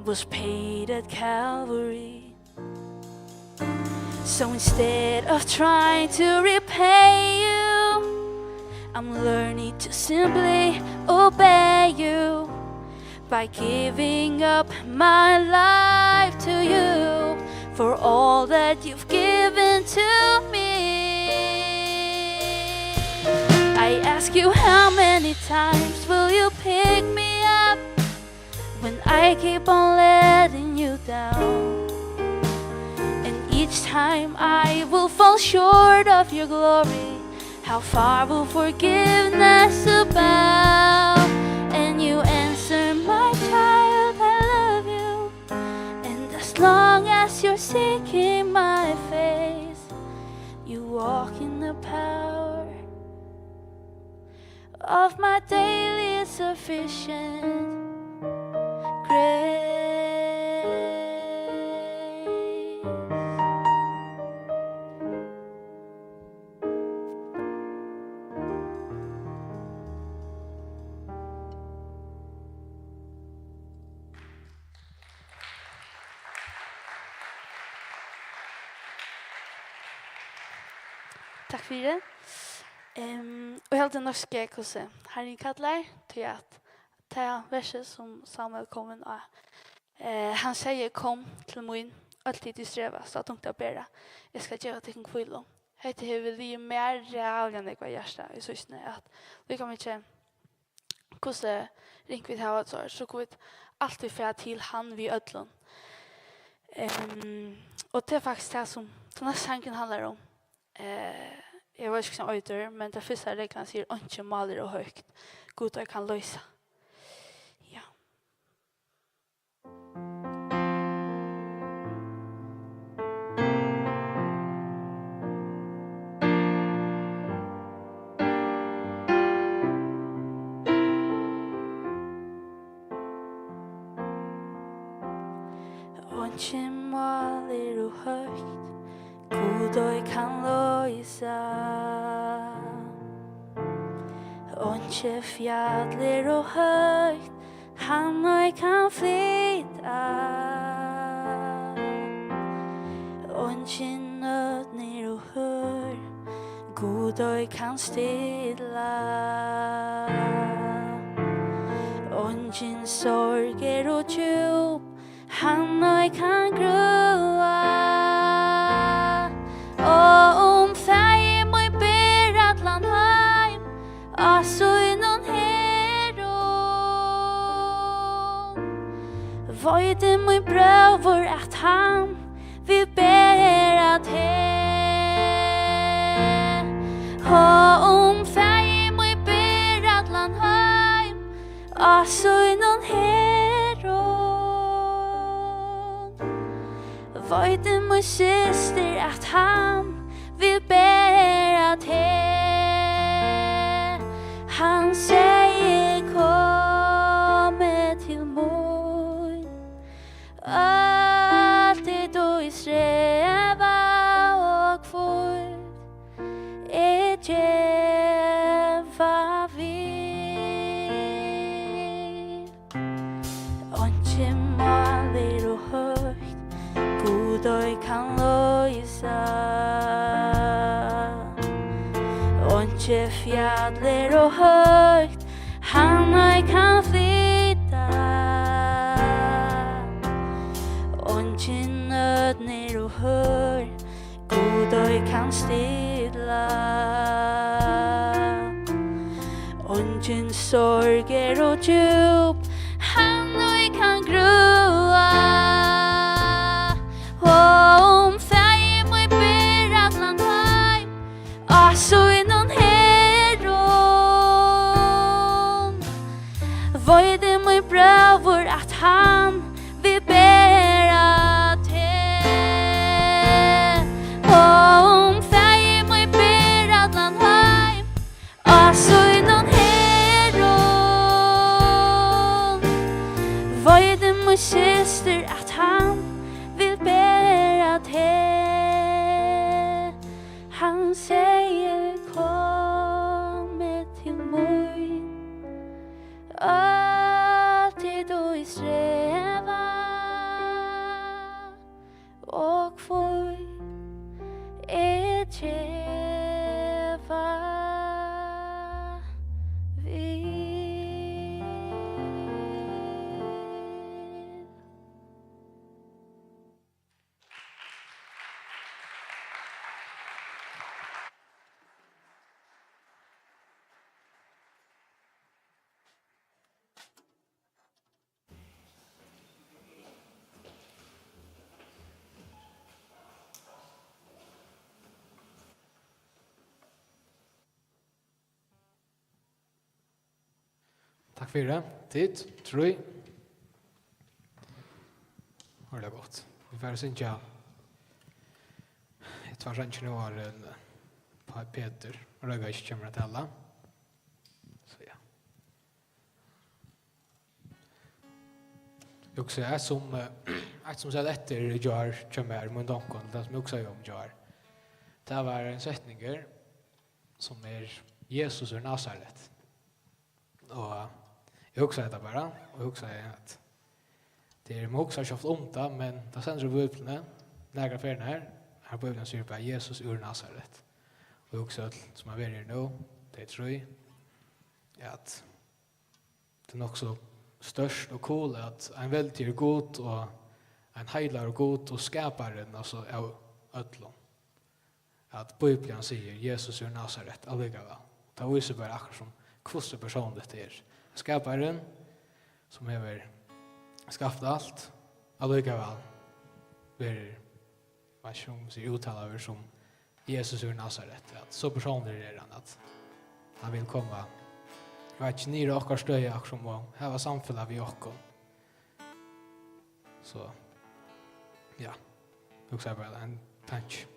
was paid at Calvary. So instead of trying to repay you, I'm learning to simply obey you by giving up my life to you for all that you've given to me. I ask you, how many times will you pick me up when I keep on letting you down? And each time I will fall short of your glory. How far will forgiveness abound? And you answer, my child, I love you. And as long as you're seeking my face, you walk in the power of my daily sufficient grace. Takk fyri. Ehm, og eg haldi, nokk skal eg hvussu Harrin kallar, tí at tað versið, sum Sámuel kom inn á, eh, hann segði: "Kom til mín, øll tit, ið strevast og tungt at bera, eg skal geva tykkum hvílu." Hetta hevur ligið mær ræðuliga nógv á hjarta í síðstuni, at líka mikið hvussu ringt vit hava tað, so kunnu vit altíð fara til hann við øllum. Ehm, og tað er faktiskt tað, sum tann næsti sangurin handlar um. Eh, eg veit ikki, hvussu hann eitur, men tann fyrsta reglan sigur: "Einki mál er ov høgt, Gud, eg kann loysa." Ja. Einki mál er ov høgt, Gud ei kann loysa. Einki fjall er ov høgt, hann ei kann flyta. Eingin ódn er ov hørð, Gud ei kann stilla. Eingin sorg er ov djúp, hann ei kann grøða. Og um faðir mín ber allan heim á sínum herðum, veit mín bróðir, at hann vil bera teg. Og um faðir mín ber allan heim á sínum herðum, veit mín systir, at hann vil bera teg. Hann segði: Komið til mín, øll tit, ið streva og kvíða, eg gevi vit. Einki mál er ov høgt, Gud ei kann loysa. Einki fjall er ov høgt, hann ei kann flyta. Eingin ódn er ov hørð, Gud ei kann stilla. Eingin sorg er ov djúp, hann ei kann grøða. Og um faðir mín ber allan heim á sínum herðum, veit mín bróðir, at hann vil bera teg. Og um faðir mín ber allan heim á sínum herðum, veit mín systir, at hann vil bera teg. Hann segði: Komið til mín, øll tit, ið streva og kvíða, eg gevi vit. Takk fyri. Tit, trý. Ordiliga gott. Vit fara at syngja tveir sangir nú, áðrenn, eh, Pe-, Petur Røygavík kemur at tala. So, ja. Eg hugsi, eitt sum, eh, eitt sum sat eftir í gjár hjá mær, mín dámkona, tað sum eg hugsaði um í gjár, tað var ein setningur sum er: Jesus úr Nasaret. Og eg hugsaði hetta bara, og eg hugsaði at tað er, man hugsar ikki ofta um tað, men tað stendur í Bíbliuni, nakrar ferðir her, har Bíblian sigur bara: Jesus úr Nasaret. Og eg hugsi, øll sum hava verið her nú, tey trý, at tað er nokk so stórt og cool, at ein veldigur Gud og ein heilagur Gud og skaparin, altso, av øllum, at Bíblian sigur: Jesus úr Nasaret, allíkavæl. Tað vísir bara akkurát sum, hvussu persónligt tað er. Skaparin, sum hevur skapt alt, allíkavæl verður, veit ikki, um man sigur, úttalaður sum Jesus úr Nasaret, at so persónligur er hann, at hann vil koma, veit ikki, niður á okkara støði, akkurát sum, og hava samfelag við okkum. So, ja, hugsaði bara, ein tanki.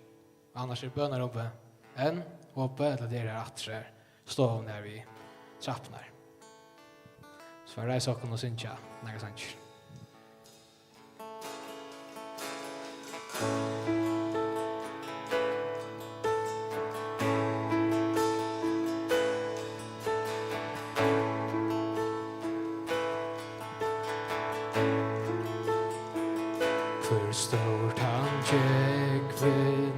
Annars er bønarúmið enn opið, ella tað er her aftur, her stovuni her við trappurnar. So fara vit reisa okkum og syngja nakrar sangir. Stórt hann gekk vin,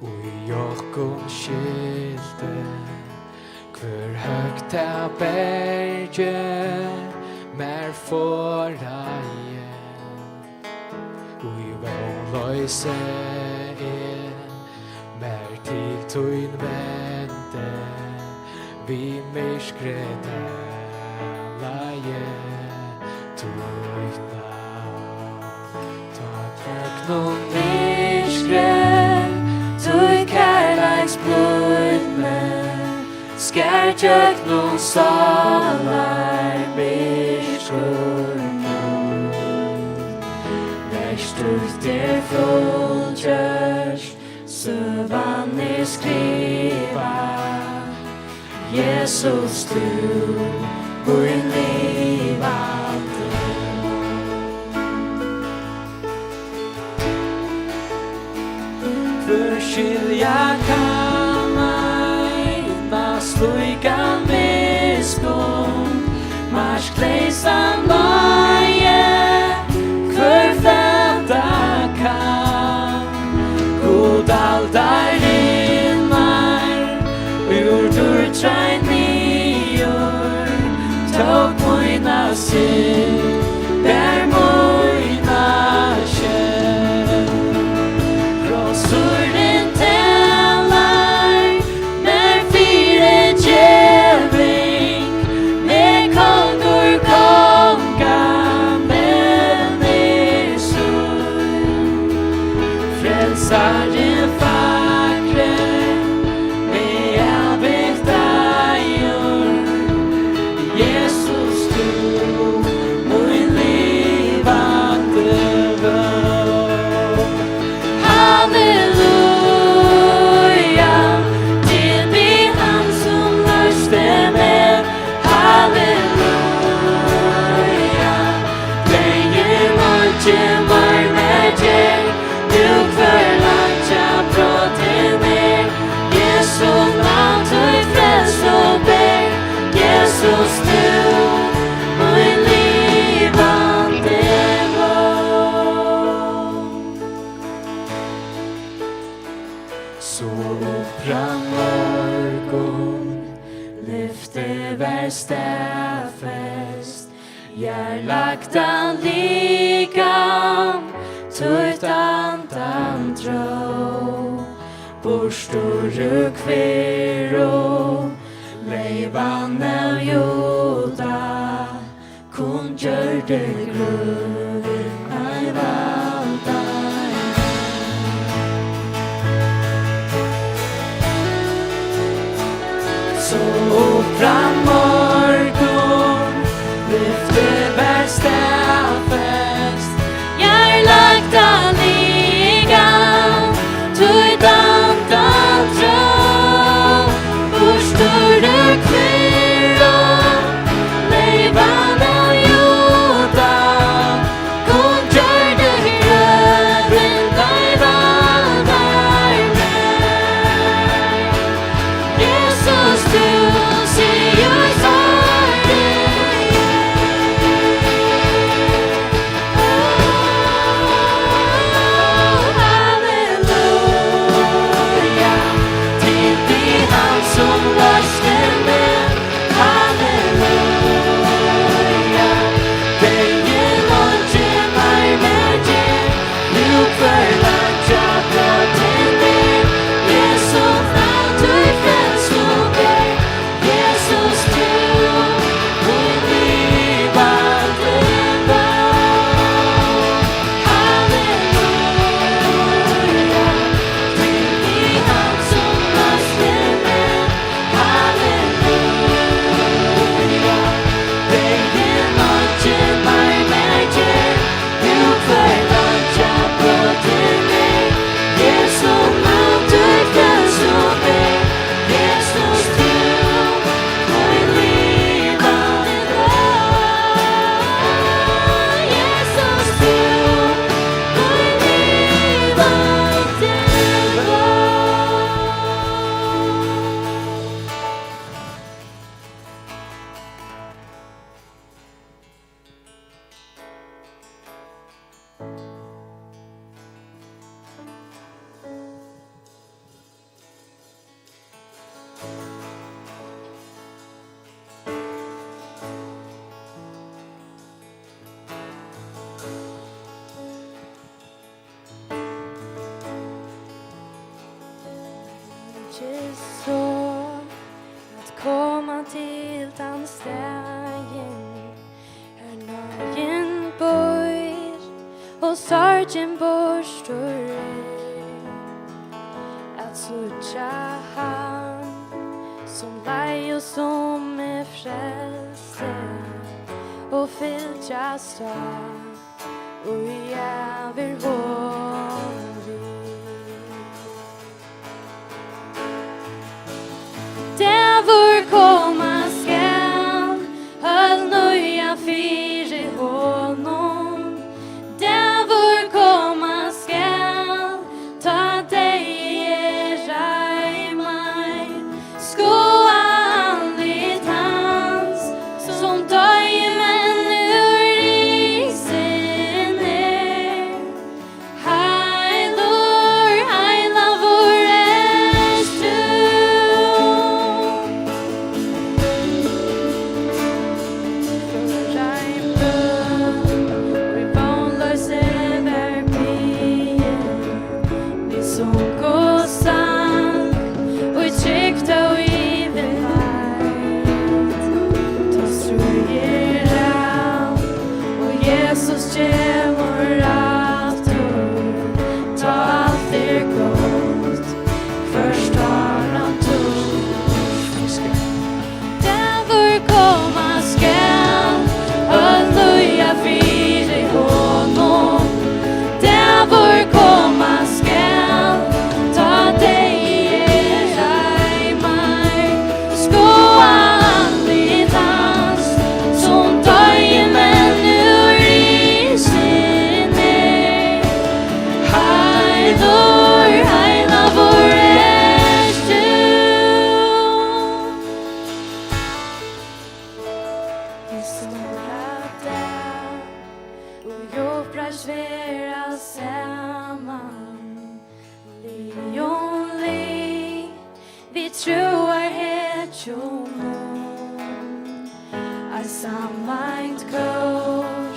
í okkum skilti, hvør høgt tað bergið mær forðaði. Í vónloysi eg mær til tín vendi, við myrkri talaði títt navn. Tá gjøgnum myrkrið, títt kærleiks blídni, skar gjøgnum sálar myrkur. Verk títt er fullgjørt, søgan er skrivað. Jesus, tú, mín livandi. Hvør skilja kann eina slíkan miskunn, markleysan náði, hvør fata kann? Gud aldarinnar, úr dýrd reið niður, tók mína synd, ber mína skel. Krossurin talar mær fyrigeving, meg kongur konga, men er sum Frelsarin fagri, meg avvigtaður. Jesus, tú, mín livandi vón. Halleluja, tilbið hann, sum loysti meg. Halleluja, deyðin eingin meir mær ger, nú hvør leikja brotin er. Jesu navn, títt frelsu ber, Jesus, tú, mín livandi vón. So upprann morgun, lyftið var staðfest, jarðlagdan likam títt andan dró. Burtur úr kviru, leyvan av Juda, kunngjørdi grøv ei valda. So upprann morgun, lyftið var staðfest, jarðlagdan likam títt andan dró. Burtur úr kviru, leyvan av Juda, Eg so at koma til tann staðin, har náðin býr og sorgin burtur er. At síggja hann, sum leið og sum meg frelsti, og fylgjast á, og eg vil honum við. Dagur koma skal, øll nýja fyri honum. Dagur koma skal, tá deyði er reimaður. Skoða andlit hans, sum doyði, men nú risin er. Heilur, heilagur ert tú. Ein bøn í vónloysi var biðin. Vit sungu sang í trygd og yvirveit. Tá stríðið er av og Jesus kemur aftur, tá alt er gott, hvørt ár hann tók. Dagur koma skal, øll nýja fyri honum. Dagur koma skal, tá deyði er reimaður. Skoða andlit hans, sum doyði, men nú risin er. Heilur, heilagur ert tú. Í stóra dag, og uppreist verða saman, lið um lið, við trúarhetjunum. Eitt sameint kór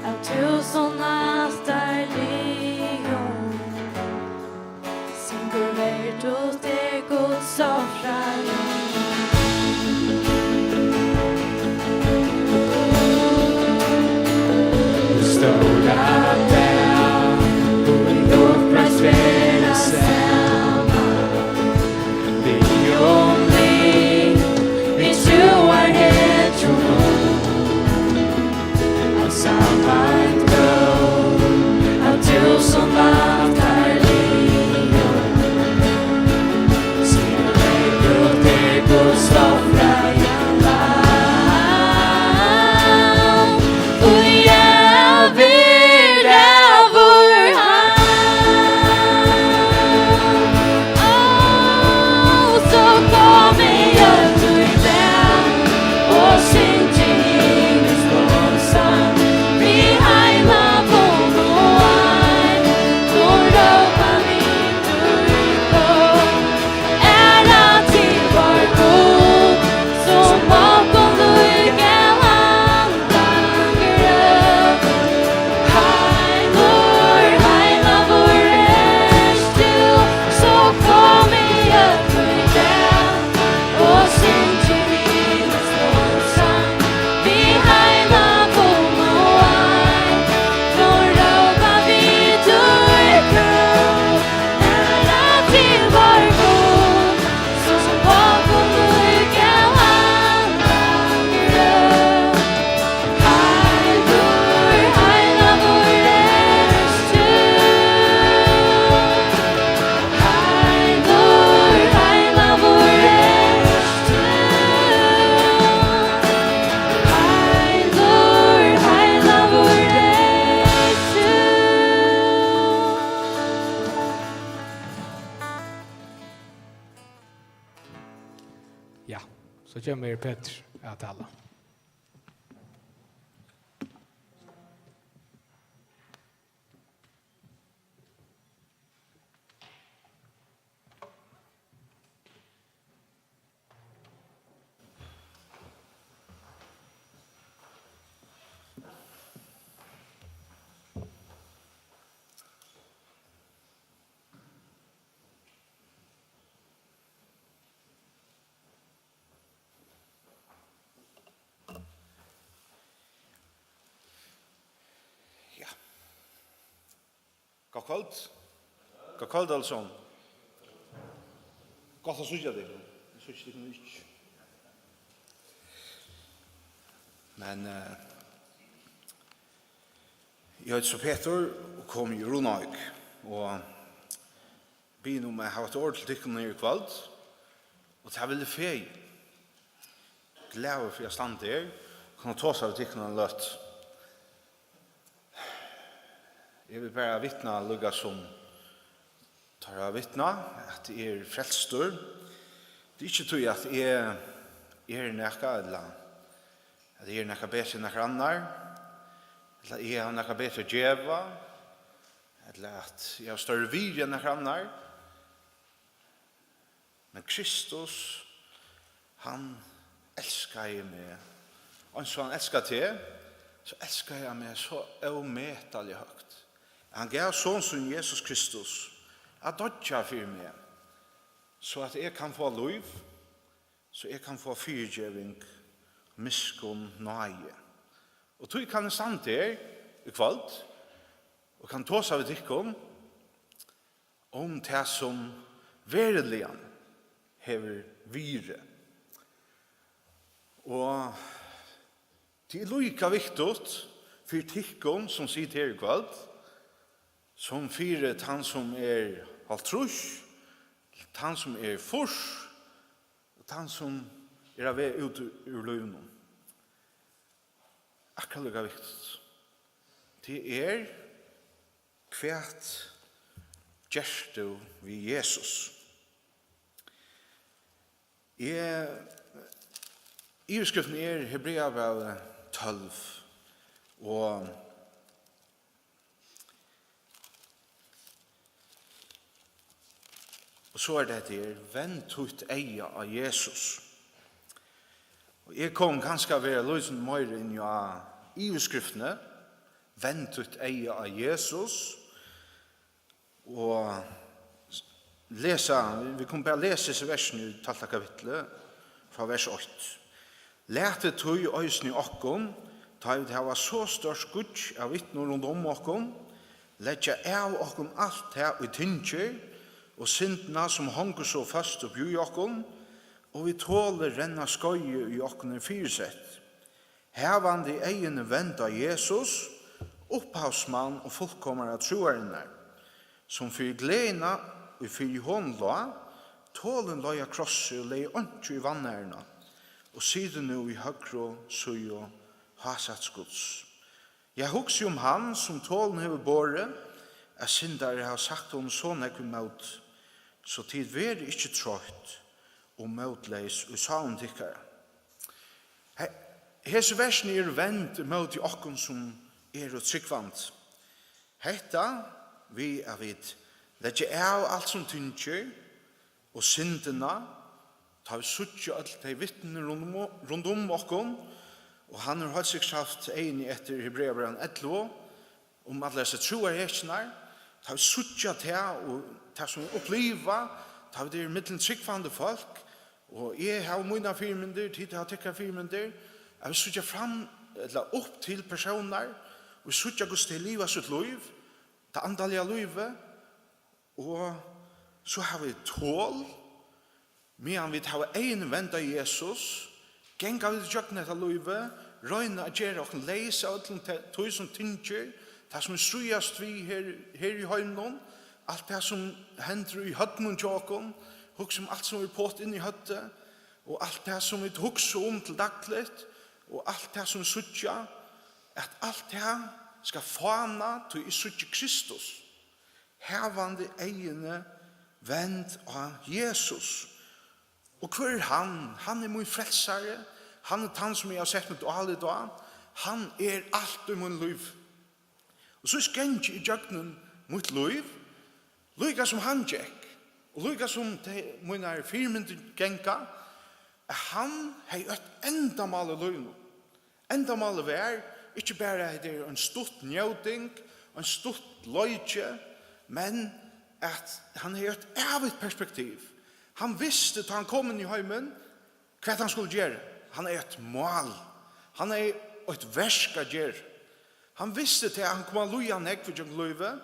av túsund ættarliðum. Syngur verdult er Guds ofrarum. Stóra dag, og uppreist verða saman, lið um lið, við trúarhetjunum. Ein sameint kór av túsund ættarliðum. Syngur verdult er Guds ofraða lam. Og ja, við ræður hann. Ó, so komið øll í dag og syngið himmalsk lovsang. Við heilagum og ein, nú rópa vit í kór. Æra til vár Gud, sum okkum líka hann. Heilur, heilagur ert tú, so komið øll í dag og syngið himmalsk lovsang. Við heilagum og ein, nú rópa vit í kór. Æra til vár Gud, sum okkum líka hann. Heilur, heilagur ert tú. Heilur, heilagur ert tú. Heilur, heilagur ert tú. Ja, so kemur Petur at tala. Gott kvøld. Gott kvøld, allir saman. Gott at síggja tykkum. Eg síggi tykkum ikki. Men, eh, eg eiti so Petur og komi úr Runavík. Og biðin um at hava eitt orð til tykkum her í kvøld. Og tað vil eg fegin. Glaður fyri at standa her. Kunna tosa við tykkum eina løtu. Eg vil bara vitna líka sum teir hava vitnað, at eg eri frelstur. Tað er ikki tí, at eg eri nakað, ella at eg eri nakað betri enn nakar annar, ella at eg havi nakað betri at geva, ella at eg havi størri virði enn nakar annar. Men Kristus, hann elskaði meg. Og eins og hann elskar teg, so elskaði hann meg so ómetaliga høgt. Hann gav son sín Jesus Kristus at doyggja fyri meg, so at eg kann fáa lív, so eg kann fáa fyrigeving, miskunn, náði. Og tí kann eg standa her í kvøld og kann tosa við tykkum um tað, sum veruliga hevur virði. Og tað er líka viktigt fyri tykkum, sum sita her í kvøld, sum fyri tann, sum er hálvtrýss, tann, sum er fýrs, og tann, sum er á veg út úr lívinum. Akkurát líka viktigt. Tað er, hvat gert tú við Jesus? Eg, yvirskriftin er Hebreabrævið tólv, og, og so er tað hetta her: Vend títt eyga á Jesus. Og eg kom kanska at vera lítið meira inn á yvirskriftini, Vend títt eyga á Jesus, og lesa, vit kunnu bara lesa hesi versini í tólvta kapitli frá vers eitt. Latið tí eisini okkum, tá vit hava so stórt skýggj av vitnum rundan um okkum, leggja av okkum alt tað, ið tyngir, og syndina, sum hongur so føst uppi í okkum, og við toli renna skeiðið, ið okkum er fyrisett, havandi eyguni vend á Jesus, upphavsmann og fullkomara trúarinnar, sum fyri gleðina, ið fyri honum lá, tolin leið á krossi og legði einki í vanæruna, og situr nú í høgru síðu hásætis Guds. Ja, hugsið um hann, sum tolin hevur borið, at syndarar hava sagt honum so nógv ímót, so tit verið ikki troytt og mótleys í sárum tykkara. He-, hesi versini eru vend ímóti okkum, sum eru trúgvandi. Hetta við, at vit leggja av alt, sum tyngir, og syndina, tá vit síggja øll tey vitnini rundan um, rundan um okkum, og hann hevur heilt sikkurt havt eyguni eftir Hebreabrævinum ellivu, um allar hesar trúarhetjurnar, tá vit síggja tað, og tað, sum vit uppliva, tá vit eru millum trúgvandi fólk, og eg havi mínar fyrimyndir, tit hava tykkara fyrimyndir, at vit síggja fram, ella upp til persónar, og vit síggja, hvussu tey liva sítt lív, tað andaliga lívið, og so hava vit tol, meðan vit hava eyguni vend á Jesus, ganga vit ígjøgnum hetta lívið, royna at gera okkum leys av øllum te-, tí, sum tyngir, tað, sum vit stríðast við her, her í heiminum, alt tað, sum hendir í høvdinum hjá okkum, hugsa um alt, sum er pott inn í høvdið, og alt tað, sum vit hugsa um til dagligt, og alt tað, sum vit síggja, at alt tað skal fána, tí eg síggi Kristus. Havandi eyguni vend á Jesus. Og hvør er hann? Hann er mín frelsari. Hann er tann, sum eg havi sett mítt álit á. Hann er alt í mínum lívi. Og so gangi eg ígjøgnum mítt lív, líka sum hann gekk, og líka sum tey, mínar fyrimyndir ganga, at hann hevði eitt endamál í lívinum. Endamálið var ikki bara, at hetta er ein stutt njóting, ein stutt leiki, men at hann hevði eitt ævigt perspektiv. Hann visti, tá hann kom inn í heimin, hvat hann skuldi gera. Hann hevði eitt mál. Hann hevði eitt verk at gera. Hann visti tað, at hann kom at líða nógv ígjøgnum lívið.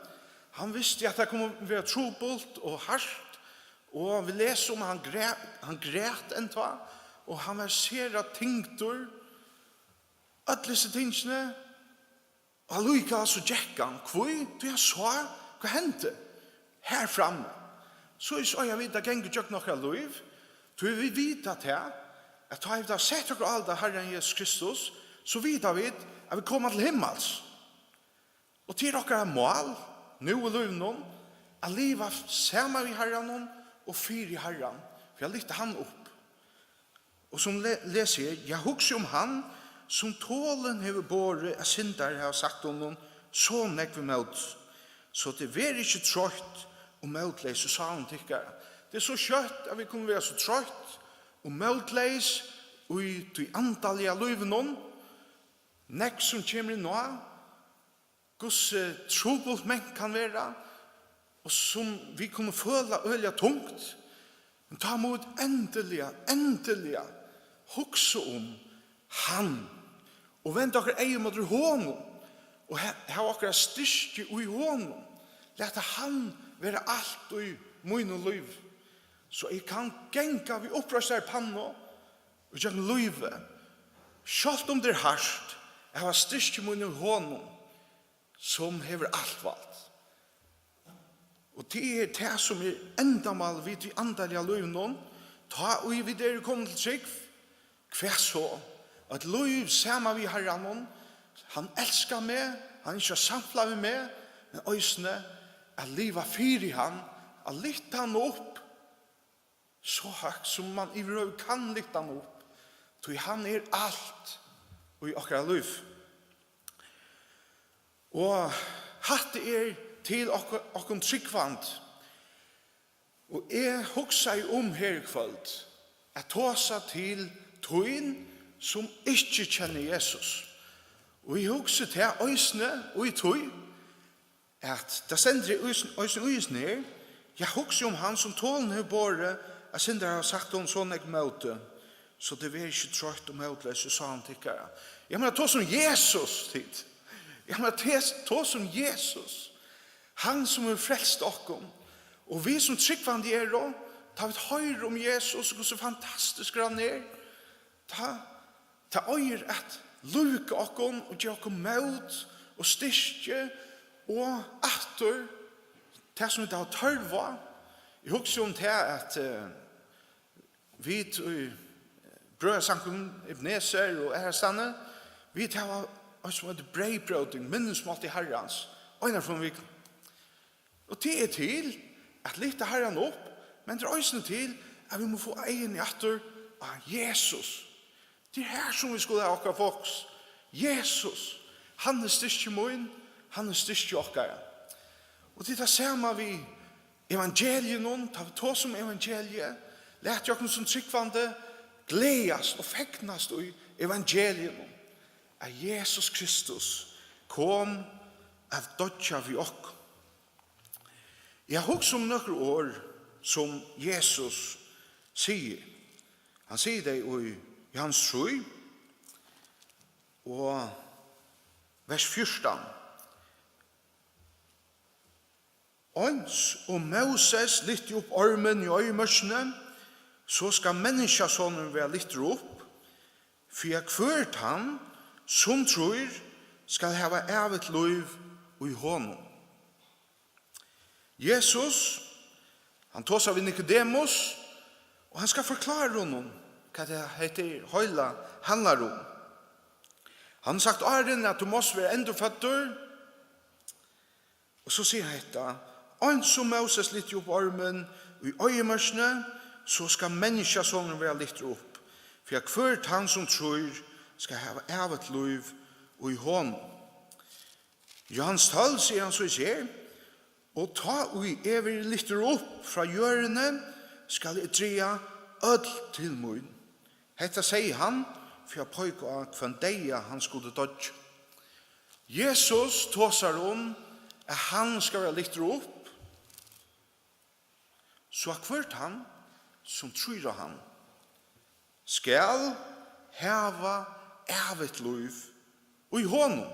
Hann visti, at tað kom at vera trupult og hart, og vit lesa um, at hann græt, hann græt enntá, og hann var sera tyngdur. Øll hesi tingini, og allíkavæl so gekk hann. Hví? Tí hann sá, hvat hendi her frammi. So er so, ja, vit, tað gongur gjøgnum okkara lív, tí vit vita tað, at tá vit hava sett okkum alt á Harran Jesus Kristus, so vita vit, at vit koma til himmals. Og tað er okkara mál nú í lívinum, at liva saman við Harranum og fyri Harran, fyri at lyfta hann upp. Og sum le-, lesi eg, ja, hugsi um hann, sum tolin hevur borið, at syndarar hava sagt honum so nógv ímóti, so tit verið ikki troytt og mótleys í sálum tykkara. Tað er so skjótt, at vit kunnu vera so troytt og mótleys í tí andaliga lívinum, nógv sum kemur inn á, hvussu trupult mangt kann vera, og sum vit kunnu føla øgiliga tungt, men tá mugu vit endiliga, endiliga hugsa um hann, og venda okkara eygu móti honum, og ha-, hava okkara styrki í honum. Lata hann vera alt í mínum lívi, so eg kann ganga við uppreistari pannu og gjøgnum lívið, sjálvt um tað er hart, at hava styrki mín í honum, sum hevur alt vald. Og tað er tað, sum er endamálið við tí andaliga lívinum, tá ið vit eru komin til trúgv. Hvat so? Eitt lív saman við Harranum. Hann elskar meg, hann ynskir at samfela við meg, men eisini at liva fyri hann, at lyfta hann upp so høgt, sum man yvirhøvur kann lyfta hann upp, tí hann er alt í okkara lív. Og hatta er til okk-, okkum trúgvandi. Og eg hugsaði um her í kvøld at tosa til tín, sum ikki kennir Jesus. Og eg hugsi tað eisini í tí, at tað stendur í, eisini í hesum her, ja, hugsi um hann, sum tolin hevur borið, at syndarar hava sagt honum so nógv ímóti, so tit verið ikki troytt og mótleys í sálum tykkara. Eg meini, tosa um Jesus, tit. Eg meini, tes-, tosa um Jesus. Hann, sum hevur frelst okkum. Og vit, sum trúgvandi eru, tá vit hoyra um Jesus og hvussu fantastiskur hann er, tá, tað eigur at lúka okkum og geva okkum mót og styrki og aftur tað, sum vit hava tørv á. Eg hugsi um tað, at, eh, vit í, eh, brøðrasamkomuni Ebenezer og aðrastaðni, vit hava eitt, sum eitur breyðbróting, minnismáltíð Harrans, eina ferð um vikuna. Og tað er til at lyfta Harran upp, men tað er eisini til, at vit mugu fáa eyguni aftur á Jesus. Tað er her, sum vit skulu hava okkara fokus. Jesus, hann er styrki mín, hann er styrki okkara. Og tað er tað sama við evangeliinum, tá vit tosa um evangeliið, lat okkum sum trúgvandi gleðast og fegnast í evangeliinum, at Jesus Kristus kom at doyggja fyri okkum. Eg hugsi um nøkur orð, sum Jesus sigur. Hann sigur tey í Johannes trý og vers fjúrtan. Eins og Móses lyfti upp ormin í oyðimørkini, so skal Menniskjusonurin verða lyftur upp, fyri at hvør tann, sum trýr, skal hava ævigt lív í honum. Jesus, hann tosar við Nikodemus, og hann skal forklára honum, hvat tað, hetta heila handlar um. Hann hevur sagt áðrenn, at tú mást vera endurføddur. Og so sigur hann hetta: Eins og Móses lyfti upp ormin í oyðimørkini, so skal Menniskjusonurin verða lyftur upp, fyri at hvør tann, sum trýr, skal hava ævigt lív í honum. Johannes tólv sigur hann so her: Og tá ið eg verði lyftur upp frá jørðini, skal eg draga øll til mín. Hetta segði hann fyri at peika á, hvønn deyða hann skuldi doyggja. Jesus tosar um, at hann skal verða lyftur upp, so at hvør tann, sum trýr á hann, skal hava ævigt lív í honum.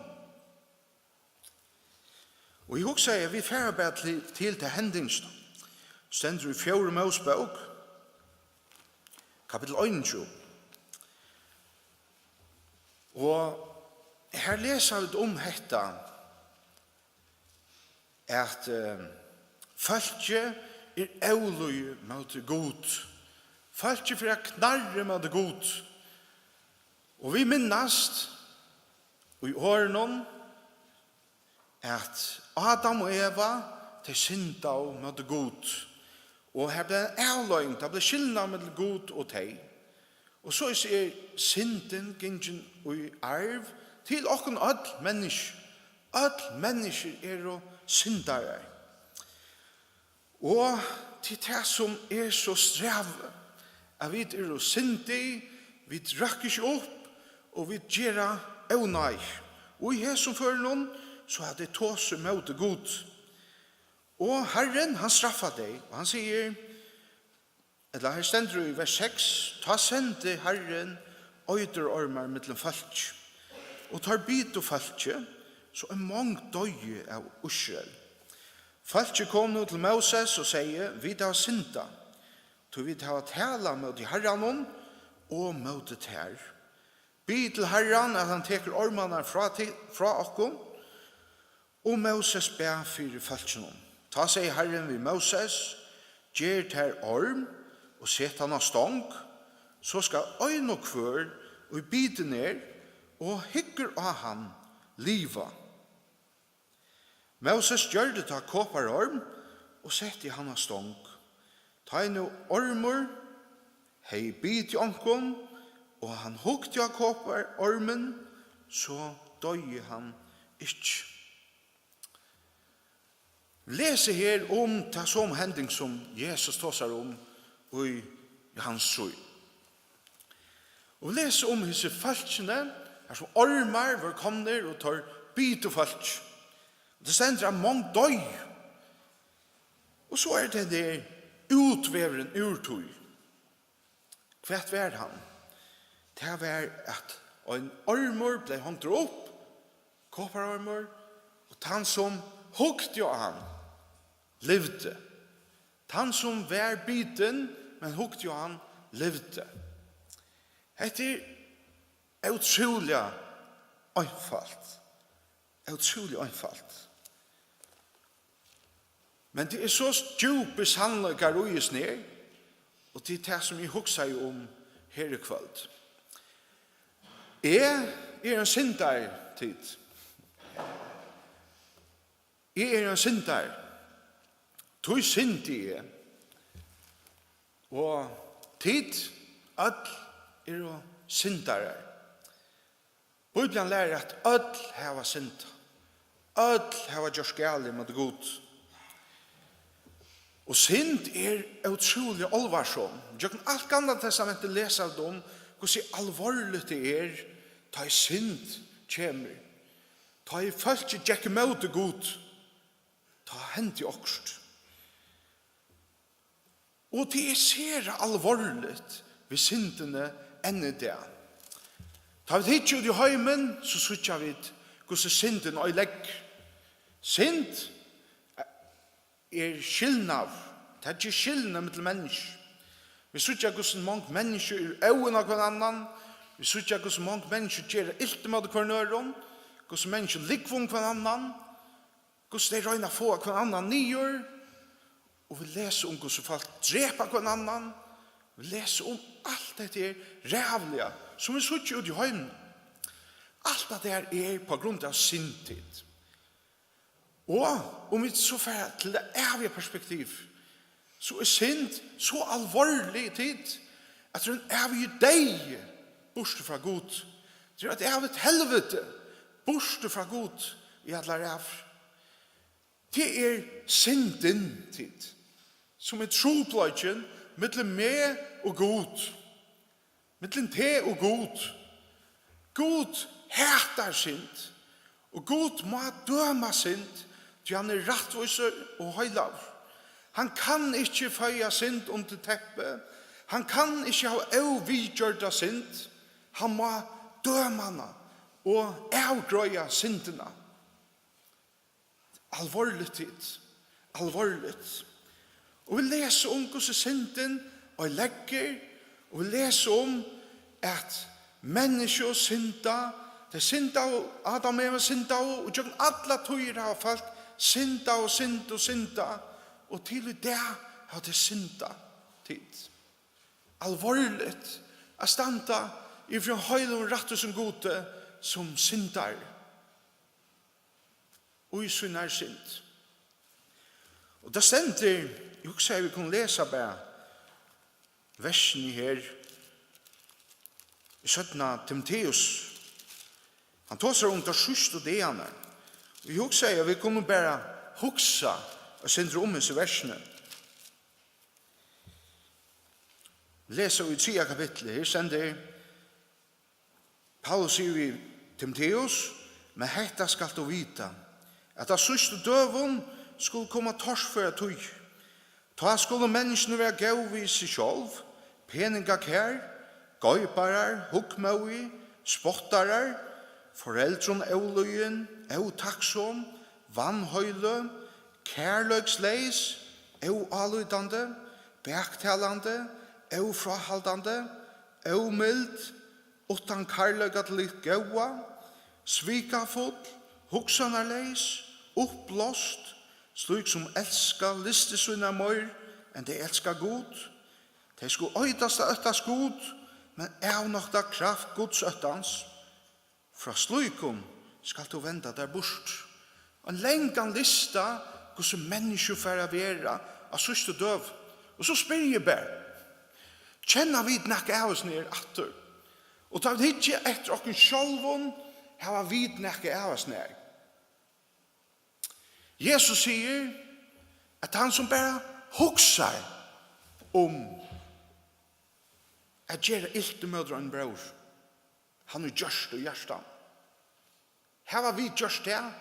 Og eg hugsaði, at vit fara bara til, til ta hendingina. Stendur í fjórðu Mósebók, kapittul einogtjúgu. Og her lesa vit um hetta, at, eh, fólkið er ólýðið móti Gud. Fólkið fer at knarra móti Gud. Og vit minnast í orðunum, at Adam og Eva, tey syndaðu móti Gud. Og her bleiv ein avleiðing, tað bleiv skilnaður millum Gud og tey. Og soleiðis er syndin gingin í arv til okkum øll menniskju. Øll menniskju eru syndarar. Og til tað sum er so strævið, at vit eru syndig, vit røkka ikki upp, og vit gera ónáðir. Og í hesum førinum, so hava tey tosað móti Gud. Og Harrin, hann straffar tey, og hann sigur, ella her stendur í vers seks: "Tá sendi Harrin eiturormar millum fólk, og teir bitu fólkið, so ein mong doyði av Ísrael. Fólkið kom nú til Móses og segði: Vit hava syndað, tí vit hava talað móti Harranum og móti tær. Bið til Harran, at hann tekur ormarnar frá ti-, frá okkum." Og Móses bað fyri fólkinum. Tá segði Harrin við Móses: "Ger tær orm og set hann á stong, so skal ein og hvør, ið bitin er og hyggur á hann, liva." Móses gjørdi tá koparorm og setti hann á stong. Tá ið nú ormur hevði bitið onkran, og hann hugdi á koparormin, so doyði hann ikki. Lesi her um ta somu hending sum Jesus tosar um í Jóhannes trý. Og lesi um hesi fólkini, har sum ormar vóru komnir og teir bitu fólk. Og tað stendur, at mong doyðu. Og so er tað der útvegurin úr tí. Hvat var hann? Tað var, at ein ormur bleiv hongdur upp, koparormur, og tann sum hugdi á hann, livdi. Tann sum var bitin, men hugdi á hann, livdi. Hetta er ótrúliga einfalt. Ótrúliga einfalt. Men tað er so djúpir sannleikar í hesum her, og tað er tað, sum eg hugsaði um her í kvøld. Eg eri ein syndari, tit. Eg eri ein syndari. Tí syndi eg. Og tit øll eru syndarar. Bíblian lærir, at øll hava syndað. Øll hava gjørt galið móti Gud. Og synd er ótrúliga álvarsom. Gjøgnum alt Gamla Testamentið lesa vit um, hvussu álvarsligt tað er, tá ið synd kemur. Tá ið fólkið gekk ímóti Gud, tá hendi okkurt. Og tað er sera álvarsligt við syndini enn í dag. Tá vit hyggja út í heimin, so síggja vit, hvussu syndin oyðileggur. Synd er skilnaður. Tað ger skilnað millum menniskju. Vit síggja, hvussu mong menniskju eru óðin á hvønn annan. Vit síggja, hvussu mong menniskju gera ilt ímóti hvørjum øðrum. Hvussu menniskju lúgva um hvønn annan. Hvussu tey royna at fáa hvønn annan niður. Og vit lesa um, hvussu fólk drepa hvønn annan. Vit lesa um alt hetta her ræðuliga, sum vit síggja úti í heiminum. Alt hetta her er á grund av synd, tit. Og um vit so fara til tað æviga perspektiv, so er synd so álvarslig, tit, at tað er ein ævigur deyði burtur frá Gud. Tað er eitt ævigt helviti burtur frá Gud í allar ævir. Tað er syndin, tit, sum er trupulleikin millum meg og Gud. Millum teg og Gud. Gud hatar synd, og Gud má døma synd, tí hann er rættvísur og heilagur. Hann kann ikki føða synd undir teppið. Hann kann ikki hava óviðgjørda synd. Hann má døma hana og avgreiða syndina. Alvorligt, tit. Alvorligt. Og vit lesa um, hvussu syndin oyðileggur, og vit lesa um, at menniskju synda, tey syndaðu, Adam og Eva syndaðu, og gjøgnum allar tíðir hava fólk syndað og syndað og syndað, og til í dag hava tey syndað, tit. Alvorligt at standa yfir ein heilagum, rættvísum Gudi sum syndari í sínari synd. Og tað stendur, eg hugsaði, vit kunnu lesa bara versini her í seinna Timoteus. Hann tosar um teir síðstu dagarnar. Og eg hugsaði, at vit kunnu bara hugsa eitt sindur um hesi versini. Lesa í triðja kapitli, her stendur, Paulus sigur við Timoteus: "Men hetta skalt tú vita, at á síðstu døgum skulu koma torførar tíðir. Tá skulu menniskjuni vera góð við seg sjálv, peningakær, geiparar, hugmóðig, spottarar, foreldrum ólýðin, ótakksom, vanheiløg, kærleiksleys, óálítandi, baktalandi, ófráhaldandi, ómild, uttan kærleika til hitt góða, svikafull, hugsanarleys, uppblást, slík sum elska lystir sínar meir enn tey elska Gud. Tey skulu eitast at óttast Gud, men avnokta kraft Guds óttans. Frá slíkum skalt tú venda tær burt." Ein langan lista, hvussu menniskju fara at vera á síðstu døgum. Og so spyrji eg bara, kenna vit nakað av hesum her aftur? Og tá vit hyggja eftir okkum sjálvum, hava vit nakað av hesum her? Jesus sigur, at hann sum bara hugsar um at gera ilt ímóti einum bróður, hann hevur gjørt tað í hjartanum. Hava vit gjørt tað?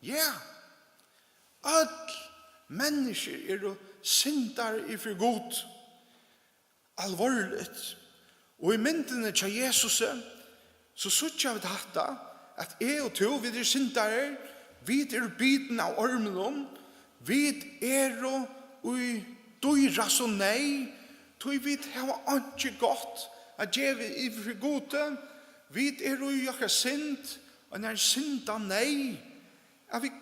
Ja. Øll menniskju eru syndarar yvir fyri Gud. Alvorligt. Og í myndini hjá Jesusi, so síggja vit hatta, at eg og tú, vit eru syndarar, vit eru bitin av orminum, vit eru í dýrastu neyð, tí vit hava einki gott at geva yvir fyri Gudi, vit eru í okkara synd, og ein synda neyð, at vit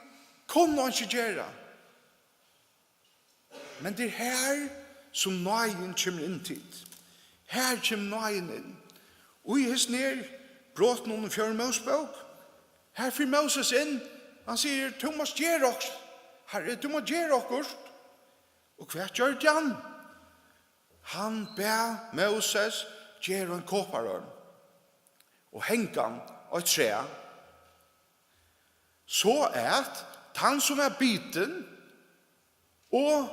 kunnu einki gera. Men tað er her, sum náðin kemur inn, tit. Her kemur náðin inn. Og í hesum her brotinum í fjórðu Mósebók, her fer Móses inn, hann sigur, tú mást gera okkurt, Harri, tú mást gera okkurt. Og hvat gjørdi hann? Hann bað Móses gera ein koparorm og hanga hann á eitt træ, so at tann, sum var bitin og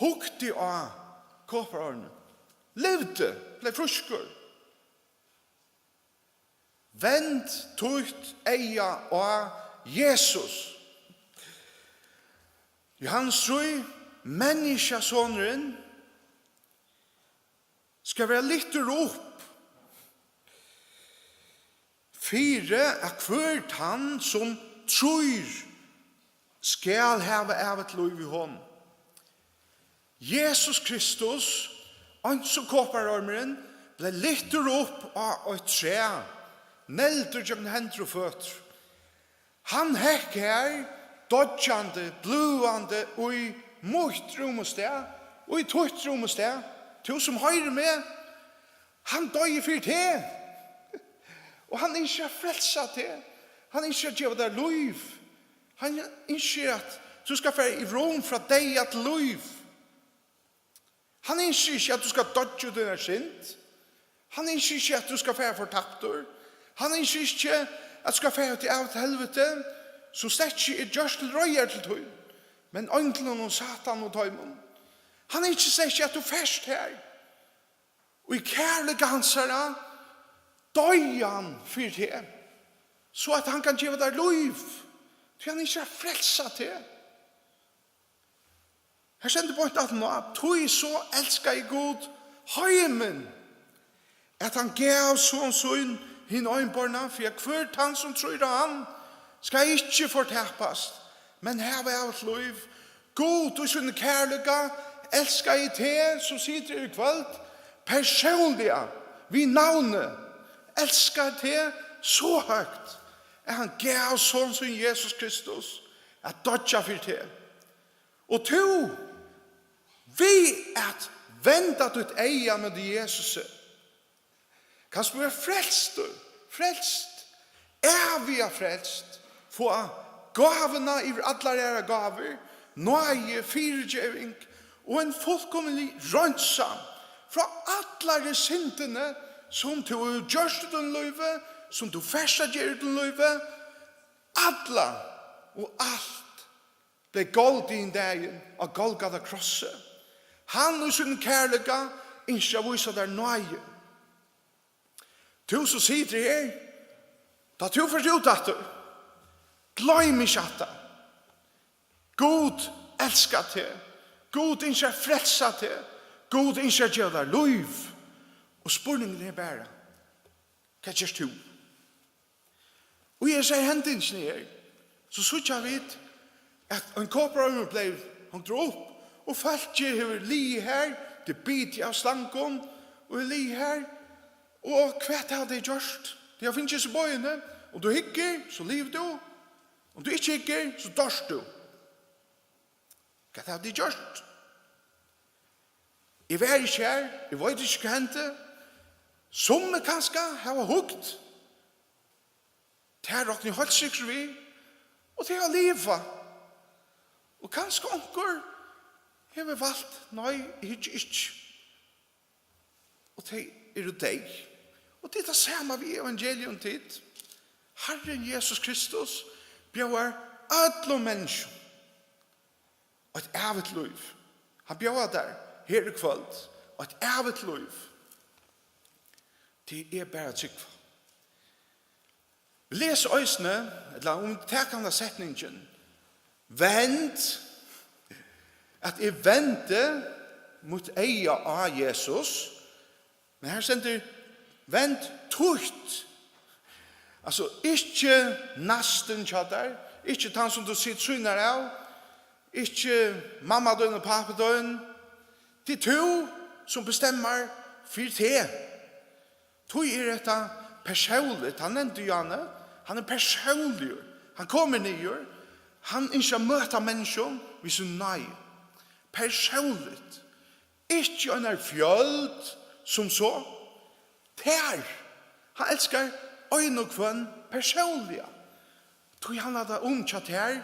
hugdi á koparormin, livdi, bleiv frískur. Vend títt eyga á Jesus. Jóhannes trý, Menniskjusonurin skal vera lyftur upp, fyri at hvør tann, sum trýr, skal hava ævigt lív í honum. Jesus Kristus, eins og koparormurin, bleiv lyftur upp á eitt træ, negldur gjøgnum hendur og føtur. Hann hekk har, doyggjandi, bløðandi, í mítt rúm og stað, í títt rúm og stað. Tú sum hoyrir meg, hann doyði fyri teg. Og hann ynskir at frelsa teg. Hann ynskir at geva tær lív. Hann ynskir, at tú skal fara í rúm frá deyða til lív. Hann ynskir ikki, at tú skal doyggja í tíni synd. Hann ynskir ikki, at tú skal fara fortaptur. Hann ynskir ikki, at tú skal fara út í ævigt helviti, sum slett ikki er gjørt til reiðar til tín, men einglunum, Satan og teimum. Hann ynskir slett ikki, at tú fert har. Og í kærleika hansara doyði hann fyri teg, so at hann kann geva tær lív, tí hann ynskir at frelsa teg. Her stendur beint aftan á: "Tí so elskaði Gud heimin, at hann gav son sín hin einborna, fyri at hvør tann, sum trýr á hann, skal ikki fortapast, Men hava av eitt lív. Gud í sínum kærleika elskaði teg, sum situr her í kvøld, persónliga, við navni, elskaði teg so høgt, at hann gav son sín Jesus Kristus at doyggja fyri teg. Og tú, við at venda títt eyga móti Jesusi, kanst tú vera frelstur, frelst, æviga frelst, fáa gávuna yvir allar aðrar gávur, náði, fyrigeving og ein fullkomlig reinsan frá allari syndini, sum tú hevur gjørt í tínum lívi, sum tú fert at gera í tínum lívi, alla og alt bleiv goldið hin dagin á Golgata krossi. Hann í sínum kærleika ynskir at vísa tær náði. Tú sum situr her, tá tú fert út aftur, gloym ikki hatta. Gud elskar teg. Gud ynskir at frelsa teg. Gud ynskir at geva tær lív. Og spurningurin er bara, hvat gert tú? Og í hesi hendingini her, so síggja vit, at ein koparormur bleiv hongdur upp, og fólkið hevur ligið her, tað er bitið av slangum, og hevur ligið her. Og hvat hava tey gjørt? Tey hava fingið hesi boðini: um tú hyggur, so livir tú, um tú ikki hyggur, so doyrt tú. Hvat hava tey gjørt? Eg var ikki her, eg veit ikki, hvat hendi. Summi kanska hava hugt, tað rokni eg heilt sikkurt við, og tey hava livað. Og kanska onkur hevur valt, nei, eg hyggi ikki. Og tey eru deyð. Og tað er tað sama við evangelium, tit. Harrin Jesus Kristus bjóðar øllum menniskjum eitt ævigt lív. Hann bjóðar tær her í kvøld eitt ævigt lív. Tað er bara at trúgva. Les eisini, ella um, tak hana setningin: vend, at eg vendi mítt eyga á Jesus. Men her stendur: vend títt. Altso, ikki næstin hjá tær, ikki tann sum tú situr sýnar av, ikki mamma tín og pápi tín. Tað er tú, sum bestemmar fyri teg. Tí er hetta persónligt. Hann nevndi Johanne. Hann er persónligur. Hann kemur niður. Hann ynskir at møta menniskjum við sín náði. Persónligt. Ikki einar fjøld sum so. Tær. Hann elskar ein og hvønn persónliga. Tí hann hevur tað um hjá tær,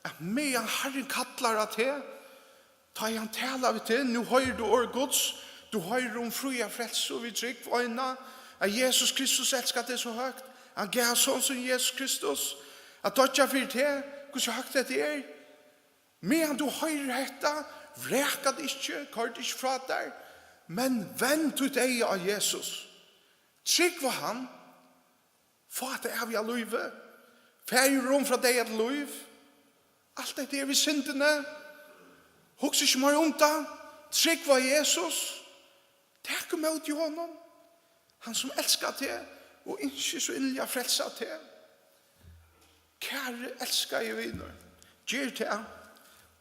at meðan Harrin kallar á teg, tá ið hann talar við teg, nú hoyrir tú orð Guds, tú hoyrir um fría frelsu við trúgv eina, at Jesus Kristus elskar teg so høgt, hann gav son sín Jesus Kristus at doyggja fyri teg, hvussu høgt hetta er. Meðan tú hoyrir hetta, vraka tað ikki, koyr tað ikki frá tær, men vend títt eyga á Jesus. Trúgv á hann. Fá hetta æviga lívið. Far úr rúm frá deyða til lív. Alt hetta er við syndini. Hugsa ikki meira um tað. Trúgv á Jesus. Tak ímóti honum. Hann sum elskar teg og ynskir so inniliga at frelsa teg. Kæri elskaði vinur, ger tað,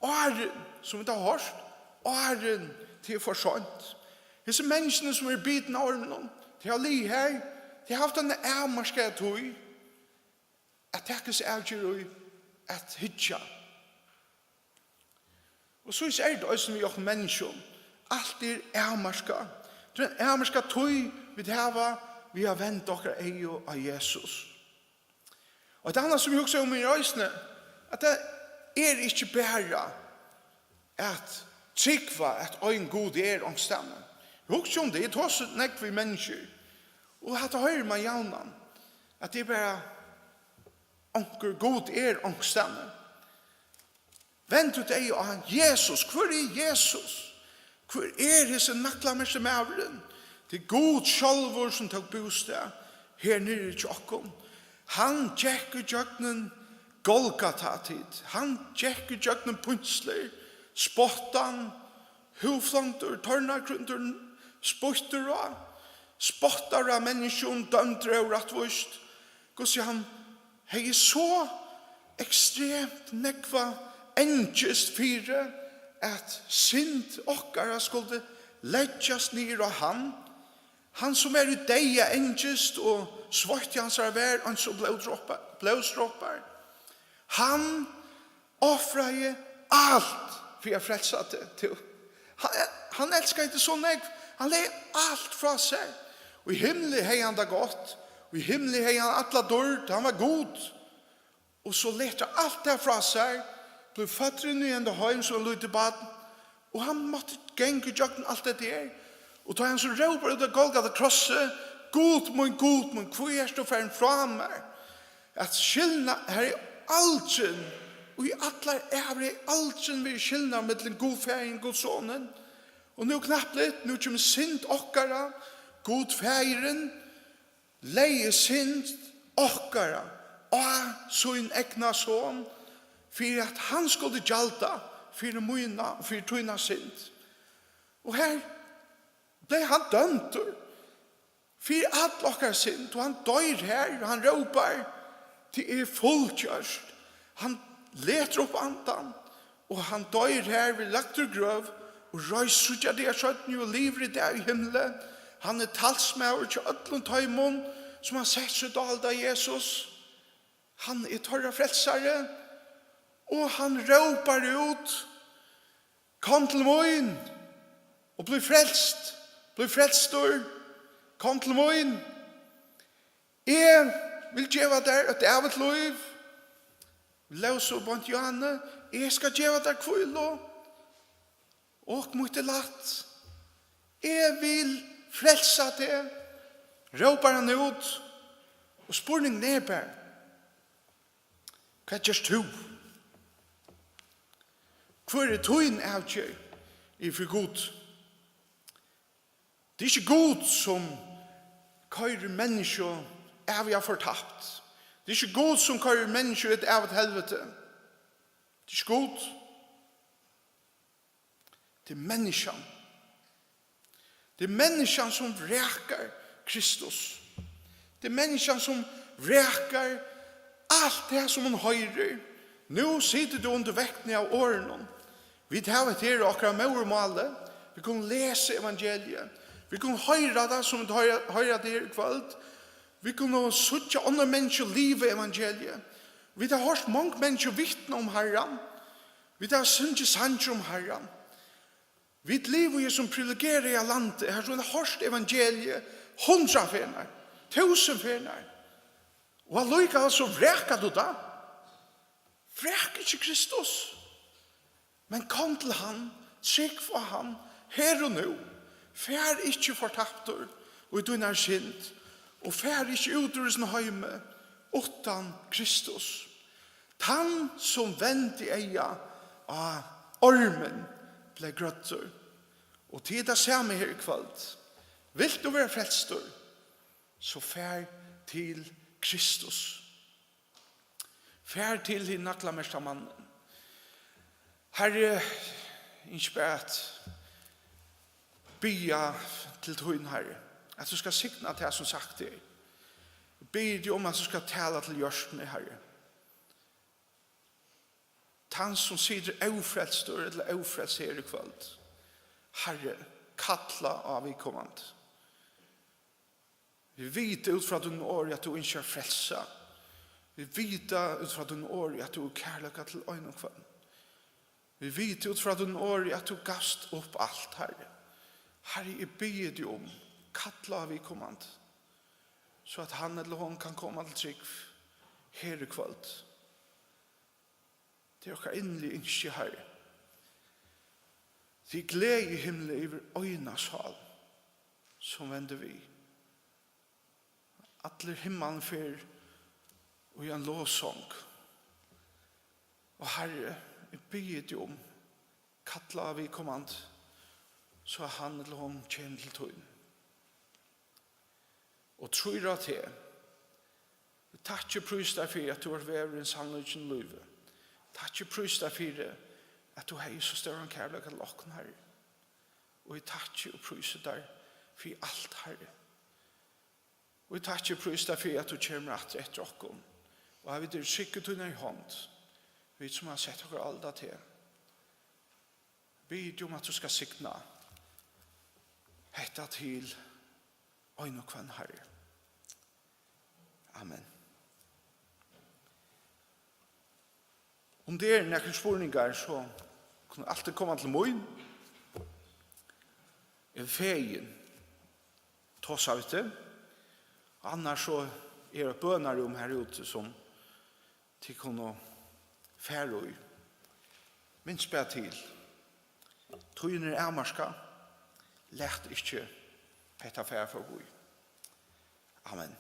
áðrenn, sum vit hava hoyrt, áðrenn tað er for seint. Hesi menniskjuni, sum eru bitin av orminum, tey hava ligið her, tey hava havt eina avmarkaða tíð at taka seg avgerð í at hyggja. Og so er tað eisini við okkum menniskjum. Alt er avmarkað. Tað er ein avmarkað tíð, vit hava við at venda okkara eygu á Jesus. Og eitt annað, sum eg hugsi um, er eisini, at tað er ikki bara at trúgva, at ein Gud er onkustaðni. Eg hugsi um tað, eg tosi nógv við menniskjur, og hatta hoyrir mann javnan, at tað er bara, onkur Gud er onkustaðni. Vend títt eyga á hann. Jesus, hvør er Jesus? Hvør er hesin naglamerkti maðurin? Tað er Gud sjálvur, sum tók bústað her niðri hjá okkum. Hann gekk ígjøgnum Golgata, tit. Hann gekk ígjøgnum pínslir, spottan, húðflongdur, tornakrýndur, spýttur á, spottaður av menniskjum, dømdur órættvíst. Hvussu hann hevði so ekstremt nógva angist fyri, at synd okkara skuldi leggjast niður á hann, hann sum er í deyða angist og sveitti hansara var eins og blóðdropar, blóðdropar. Hann ofraði alt fyri at frelsa teg. Tú, hann, hann elskaði teg so nógv, hann legði alt frá sær. Og í himli hevði hann tað gott, og í himli hevði hann alla dýrd, hann var Gud. Og so letur hann alt tað frá sær, blívur føddur inn í henda heim sum eitt lítið barn, og hann mátti ganga ígjøgnum alt hetta her. Og tá hann so rópar út á Golgata krossi: "Gud mín, Gud mín, hví ert tú farin frá mær?" At skilna, har er aldrin, og í allar ævir er aldrin verið skilnað millum Gud Faðirin og Gud Sonin. Og nú knappliga, nú kemur synd okkara, Gud Faðirin legði synd okkara á sín egna son, fyri at hann skuldi gjalda fyri mína og fyri tína synd. Og her bleiv hann dømdur fyri all okkara synd, og hann doyr her, og hann rópar: "Tað er fullgjørt." Hann letur upp andan, og hann doyr her, verður lagdur í grøv, og reis tríggjar dagar seinni og livir í dag í himli. Hann er talsmaður hjá øllum teimum, sum hava sett sítt álit á Jesus. Hann er teirra frelsari, og hann rópar út: "Kom til mín og blív frelst, blív frelstur, kom til mín. Eg vil geva tær eitt ævigt lív." Lósu beint Johanne: "Eg skal geva tær hvílu." "Ok mítt er lætt. Eg vil frelsa teg", rópar hann út. Og spurningurin er bara: Hvat gert tú? Hvør er tín avgerð yvir fyri Gud? Tað er ikki Gud, sum koyrir menniskju æviga fortapt. Tað er ikki Gud, sum koyrir menniskju í eitt ævigt helviti. Tað er ikki Gud. Tað er menniskjan. Tað er menniskjan, sum vrakar Kristus. Tað er menniskjan, sum vrakar alt tað, sum hon hoyrir. Nú situr tú undir vektini av orðunum. Vit hava hetta her á okkara móðurmáli. Vit kunnu lesa evangeliið. Vit kunnu hoyra tað, sum vit hoyra, hoyra tað her í kvøld. Vit kunnu síggja onnur menniskju liva evangeliið. Vit hava hoyrt mong menniskju vitna um Harran. Vit hava sungið sangir um Harran. Vit liva í hesum privilegeraða landi, har sum vit hava hoyrt evangeliið hundrað ferðir, túsund ferðir. Og allíkavæl so vrakar tú tað. Vraka ikki Kristus, men kom til hann, trúgv á hann, her og nú. Far ikki fortaptur í tínari synd, og far ikki út úr hesum heimi uttan Kristus. Tann, sum vendi eyga á ormin, bleiv grøddur. Og tað er tað sama her í kvøld. Vilt tú vera frelstur, so far til Kristus. Far til hin naglamerkta mannin. Harri, eg ynski bara at biðja til tín, Harri, at tú skal signa tað, sum sagt er. Eg biði teg um, at tú skal tala til hjørtuni, Harri. Tann, sum situr ófrelstur ella ófrelst her í kvøld, Harri, kalla á viðkomandi. Vit vita út frá tínum orði, at tú ynskir at frelsa. Vit vita út frá tínum orði, at tú hevur kærleika til ein og hvønn. Vit vita út frá tínum orði, at tú gavst upp alt, Harri. Harri, eg biði teg um, kalla á viðkomandi, so at hann ella hon kann koma til trúgv her í kvøld. Tað er okkara inniliga ynski, Harri. Tað er gleði í himli yvir eina sál, sum vendir við. Allur himmalin fer í ein lovsong. Og Harri, eg biði teg um, kalla á viðkomandi, so at hann ella hon kemur til tín. Og trýr á teg. Eg takki og prísi tær fyri, at tú ert vegurin, sannleikin og lívið. Takki og prísi tær fyri, at tú hevði so stóran kærleika til okkum, Harri. Og eg takki og prísi tær fyri alt, Harri. Og eg takki og prísi tær fyri, at tú kemur aftur eftir okkum. Og har vit eru trygg í tínari hond, vit sum hava sett okkara álit á teg, biði eg um, at tú skal signa hetta til ein og hvønn, Harri. Amen. Um tað eru nakrir spurningar, so kunnu altíð koma til mín. Eg eri fegin tosa við teg. Annars so er eitt bønarúm her úti sum tit kunnu fara í. Minst bara til. Tíðin er avmarkað. Lat ikki hetta fara forbi. Amen.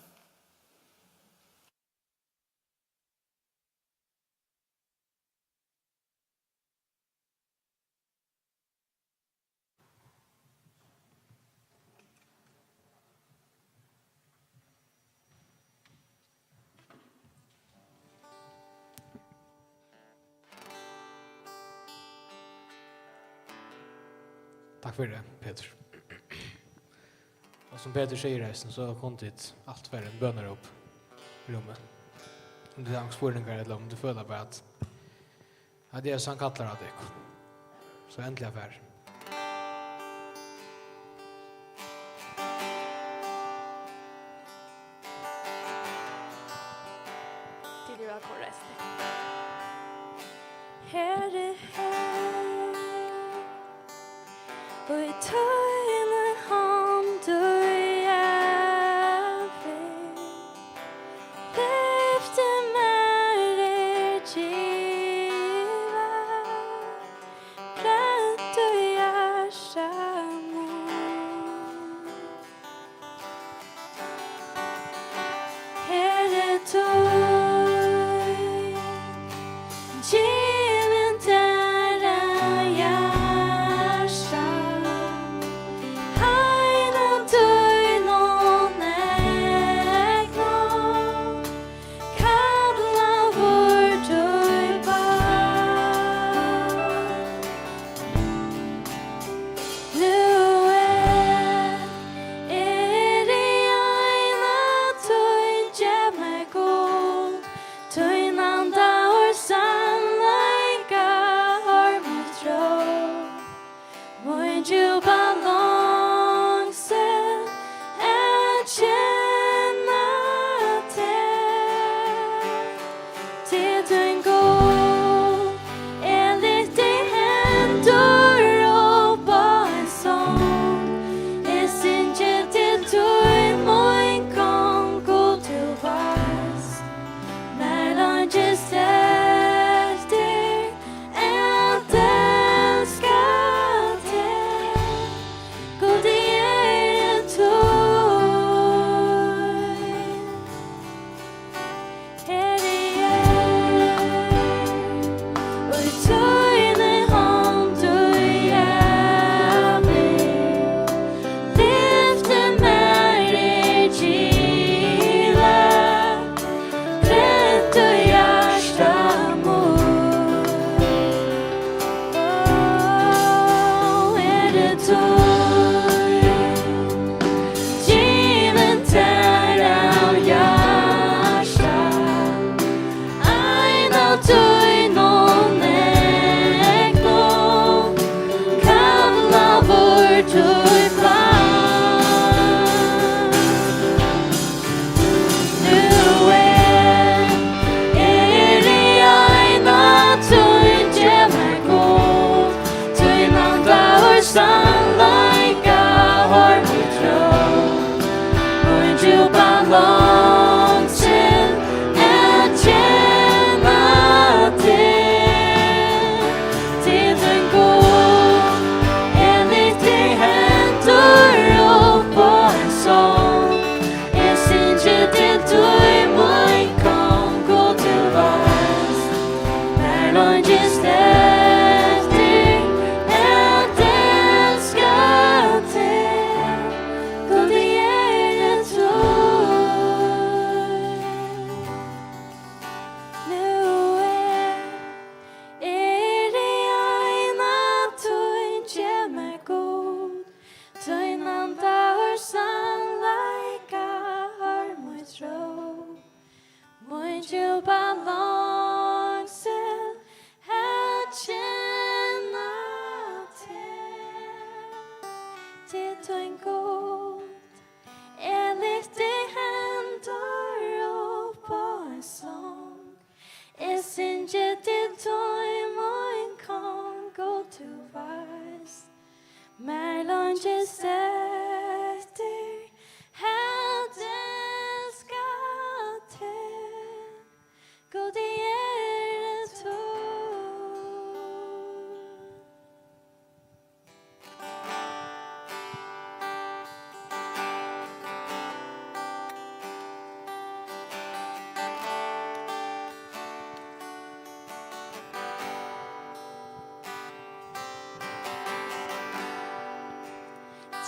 Takk fyri tað, Petur. Og sum Petur sigur eisini, so kunnu tit altíð fara í bønarúm í rúmið. Um tit hava spurningar, ella um tit føla bara, at, at Jesus, hann kallar á tykkum, so endiliga far. Tit eru vælkomin, reis tykkum. Herre, her, í tíni hond, í ævir, lyfti mær er givið, brent í hjarta mín. Herre, tú givin tær av hjarta, heila tínum egnu, kallaður tú barn. Nú eg eri ein av tín, gev mær, Gud, tín anda og sannleika, orð mítt róp, mín djúpa longsul at kenna teg. Til tín, Gud, eg lyfti hendur upp á ein song. Eg syngi til tín, mín Kong, Gud, tú veitst, mær leingist eftir at elska teg. Gud, eg eri tín. Her eg er, í tíni hond, í ævir, lyfti mær er givið. Brent í hjarta mín, ó, eri tín. Givin tær av hjarta, ein av tínum egnu, kallaður tú barn. Nú eg eri ein av tín, gev mær, Gud, tín anda og sannleika, hoyr mítt róp, mín djúpa longsul at kenna teg. Til tín, Gud, eg lyfti hendur upp á ein song. Eg syngi til tín, mín Kong, Gud, tú veitst, mær leingist eftir at Til tín, Gud, eg lyfti hendur upp á ein song. Eg syngi til tín, mín Kong, og tú veitst, mær leingist eftir at elska teg. Gud, eg eri tín.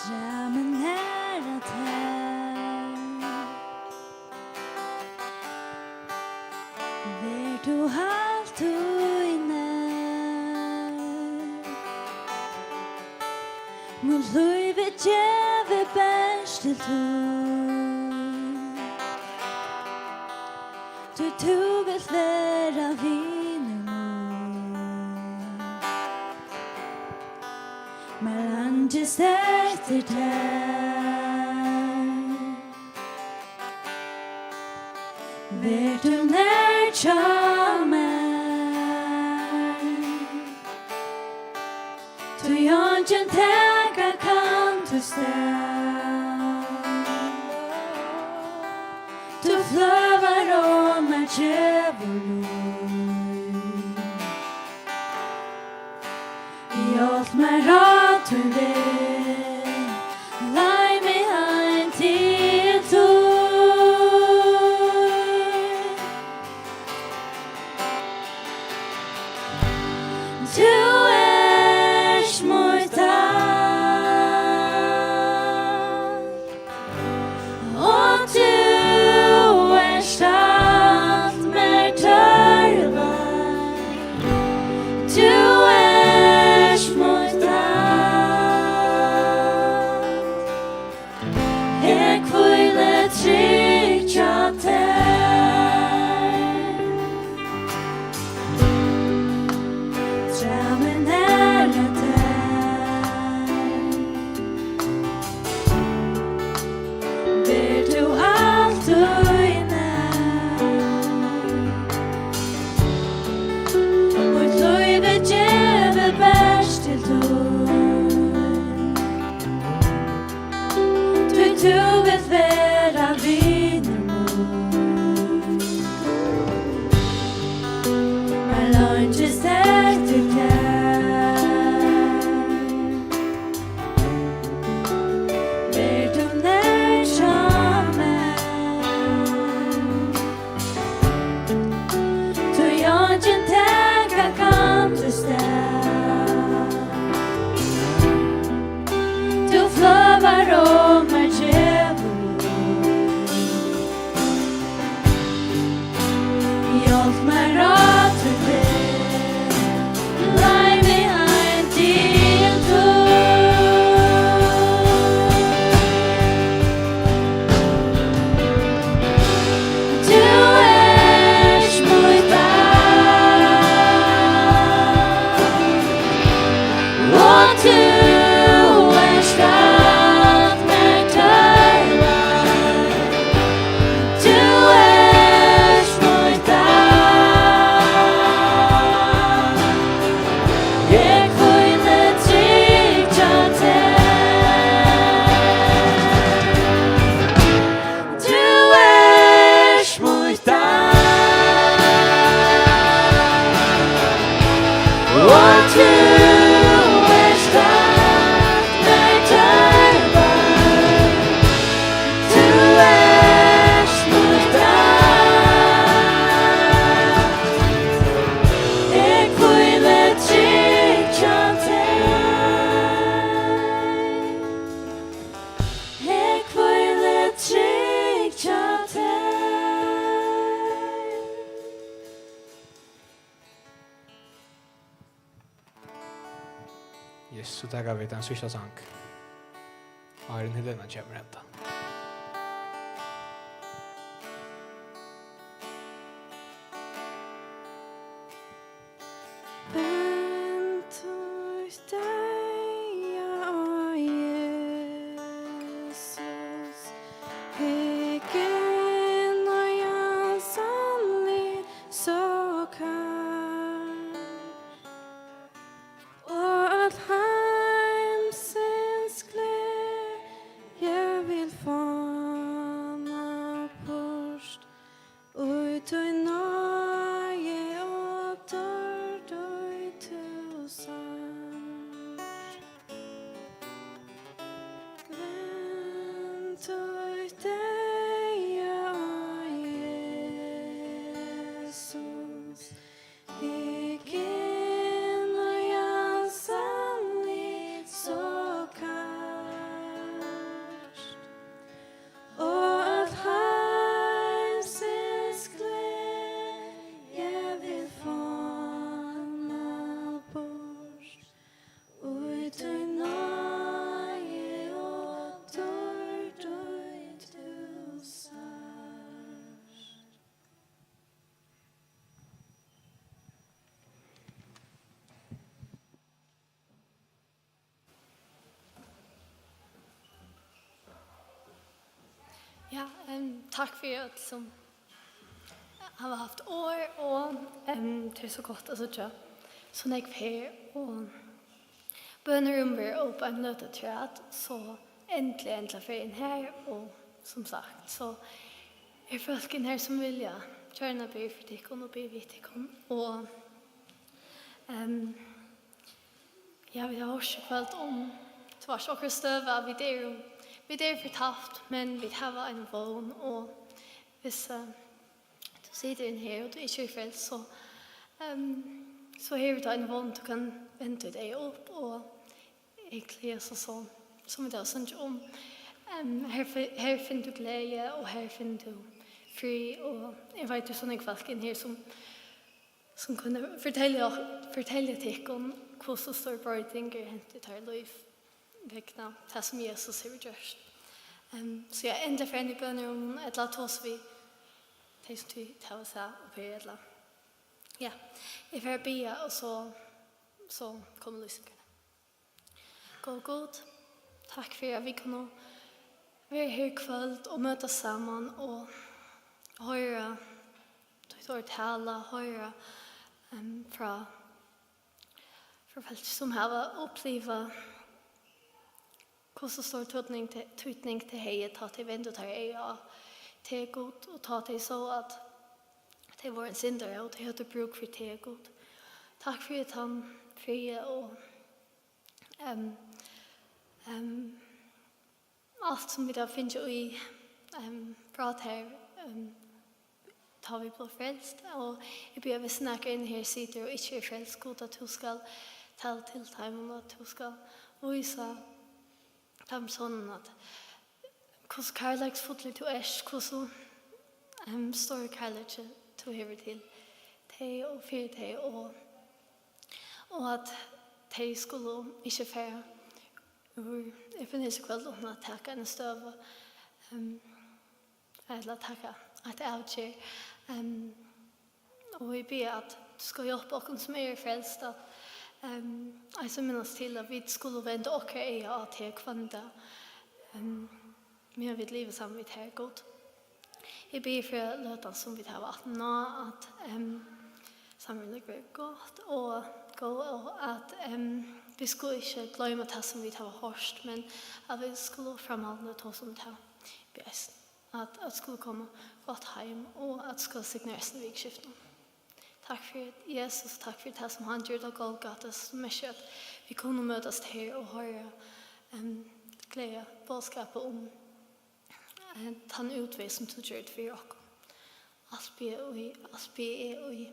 Drag meg nær at tær. Ver tú altíð nær. Mítt lív er givið bert til tín, tí tú vilt vera vinur mín. Mær leingist eftir tær. Ver tú nær hjá mær, tí eingin taka kann títt stað. Tú fløvar um mær, gevur lív. Hjálp mær á tín veg, leið meg heim til tín. Tú ert mítt alt, og tú ert alt mær tørvar. Tú ert mítt alt. Eg hvíli trygt hjá tær. Drag meg nær at tær. Ver tú altíð nær. Mítt lív er givið bert til tín, tí tú vilt vera vinur mín. Mær leingist eftir tær. Ver tú nær hjá mær, tí eingin taka kann títt stað. Tú fløvar um mær, gevur lív. Hjálp mær á tín veg, leið meg heim til tín. Tú ert mítt alt, og tú ert alt mær tørvar. Tú ert mítt alt. Eg hvíli trygt hjá tær. Tú ert mítt alt, og tú ert alt mær tørvar. Tú ert mítt alt. Eg hvíli trygt hjá tær. Eg hvíli trygt hjá tær. Yes, so taka vit ein síðsta sang, áðrenn Helena kemur henta. Bend títt eyga á Títt deyða, ó Jesus, hygg inn í hans andlit so kært, og øll heimsins gleði vil fána burt. Í tín náði og dýrd tú sært. Ja, em, takk fyri øll sum hava havt orð, og, em, tað er so gott at síggja so nógv her, og bønarúm verður opið ein løtu afturat, so endiliga, endiliga fer inn her, og sum sagt, so er fólk inn her sum vilja gjarna biðja fyri tykkum og biðja við tykkum, og, em, ja, vit hava hoyrt í kvøld um, tvørtur okkara støðu, at vit eru, vit eru fortapt, men vit hava ein vón, og hvis, eh, tú situr inn her, og tú ikki er frelst, so, ehm, so hevur tú ein vón, tú kann venda títt eyga upp, og eg gleði so, so, sum vit hava sungið um. Ehm, her fi-, her finnur tú gleði, og her finnur tú frið, og eg veit, tú er so nógv fólk inn her, sum, sum kunnu fortelja ok-, fortelja tykkum, hvussu stór broyting er hent í teirra lív, vegna tað, sum Jesus hevur gjørt. Ehm, so ja, endiliga fer inn í bønarúmið, ella tosa við tey, sum tit hava sæð uppi her, ella, ja, eg fer at biðja, og so, so koma lýsingarnar. Góði Gud, takk fyri, at vit kunnu vera her í kvøld og møtast saman og hoyra títt orð tala, hoyra, em, frá, frá fólki, sum hava upplivað, hvussu stór týdning te-, týdning tað hevði, tá tey vendu teirra eyga á teg, Gud, og tá tey sóu, at tey vóru ein syndari, og tey høvdu brúk fyri teg, Gud. Takk fyri tann friði og, em, em, alt, sum vit hava fingið í, em, frá tær, em, tá vit blivu frelst. Og eg biði, hvis nakar inni her situr og ikki er frelst, Gud, at tú skal tala til teimum, og at tú skal vísa teimum, soleiðis at hvussu kærleiksfullur tú ert, hvussu, em, stór kærleiki tú hevur til tey og fyri tey, og, og at tey skulu ikki fara úr Ebenezer í kvøld uttan at taka eina støðu, em, ella taka eitt avgerð. Em, og eg biði, at tú skal hjálpa okkum, sum eru frelst, at, em, eisini minnast til, at vit skulu venda okkara eyga á teg hvønn dag, em, meðan vit liva saman við tær, Gud. Eg biði fyri løtuna, sum vit hava aftaná, at, em, samrøðan verður gott og góð, og at, em, vit skulu ikki gloyma tað, sum vit hava hoyrt, men at vit skulu framhaldandi tosa um tað. Eg biði eisini, at, at skulu koma gott heim, og at skulu signa restina av vikuskiftinum. Takk fyri Jesus, takk fyri tað, sum hann gjørdi á Golgata, sum merkir, at vit kunnu møtast her og hoyra, em, gleðiboðskapin um, eh, tann útveg, sum tú gjørdi fyri okkum. Alt biði eg í, alt biði eg í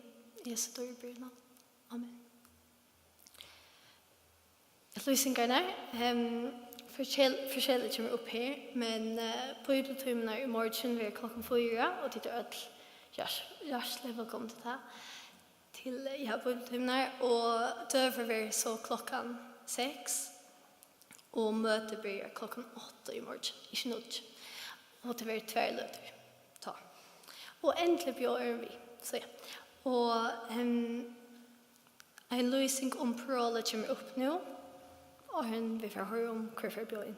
Jesu dýrabæra navni. Amen. Lýsingarnar, em, forskel-, forskelligt kemur upp her, men, eh, bíbliutímarnar í morgin verður klokkan fýra, og tit eru øll hjært-, hjartaliga vælkomin til tað. Til, ja, bíbliutímarnar, og døgurði verður so klokkan seks, og møtið byrjar klokkan átta í morgin, ikki níggju. Og tað verður tvær løtur tá. Og endiliga bjóða øðrum við, so ja. Og, em, ein lýsing um Parola kemur upp nú, áðrenn vit fara at hoyra um, hvør fer at bjóða inn.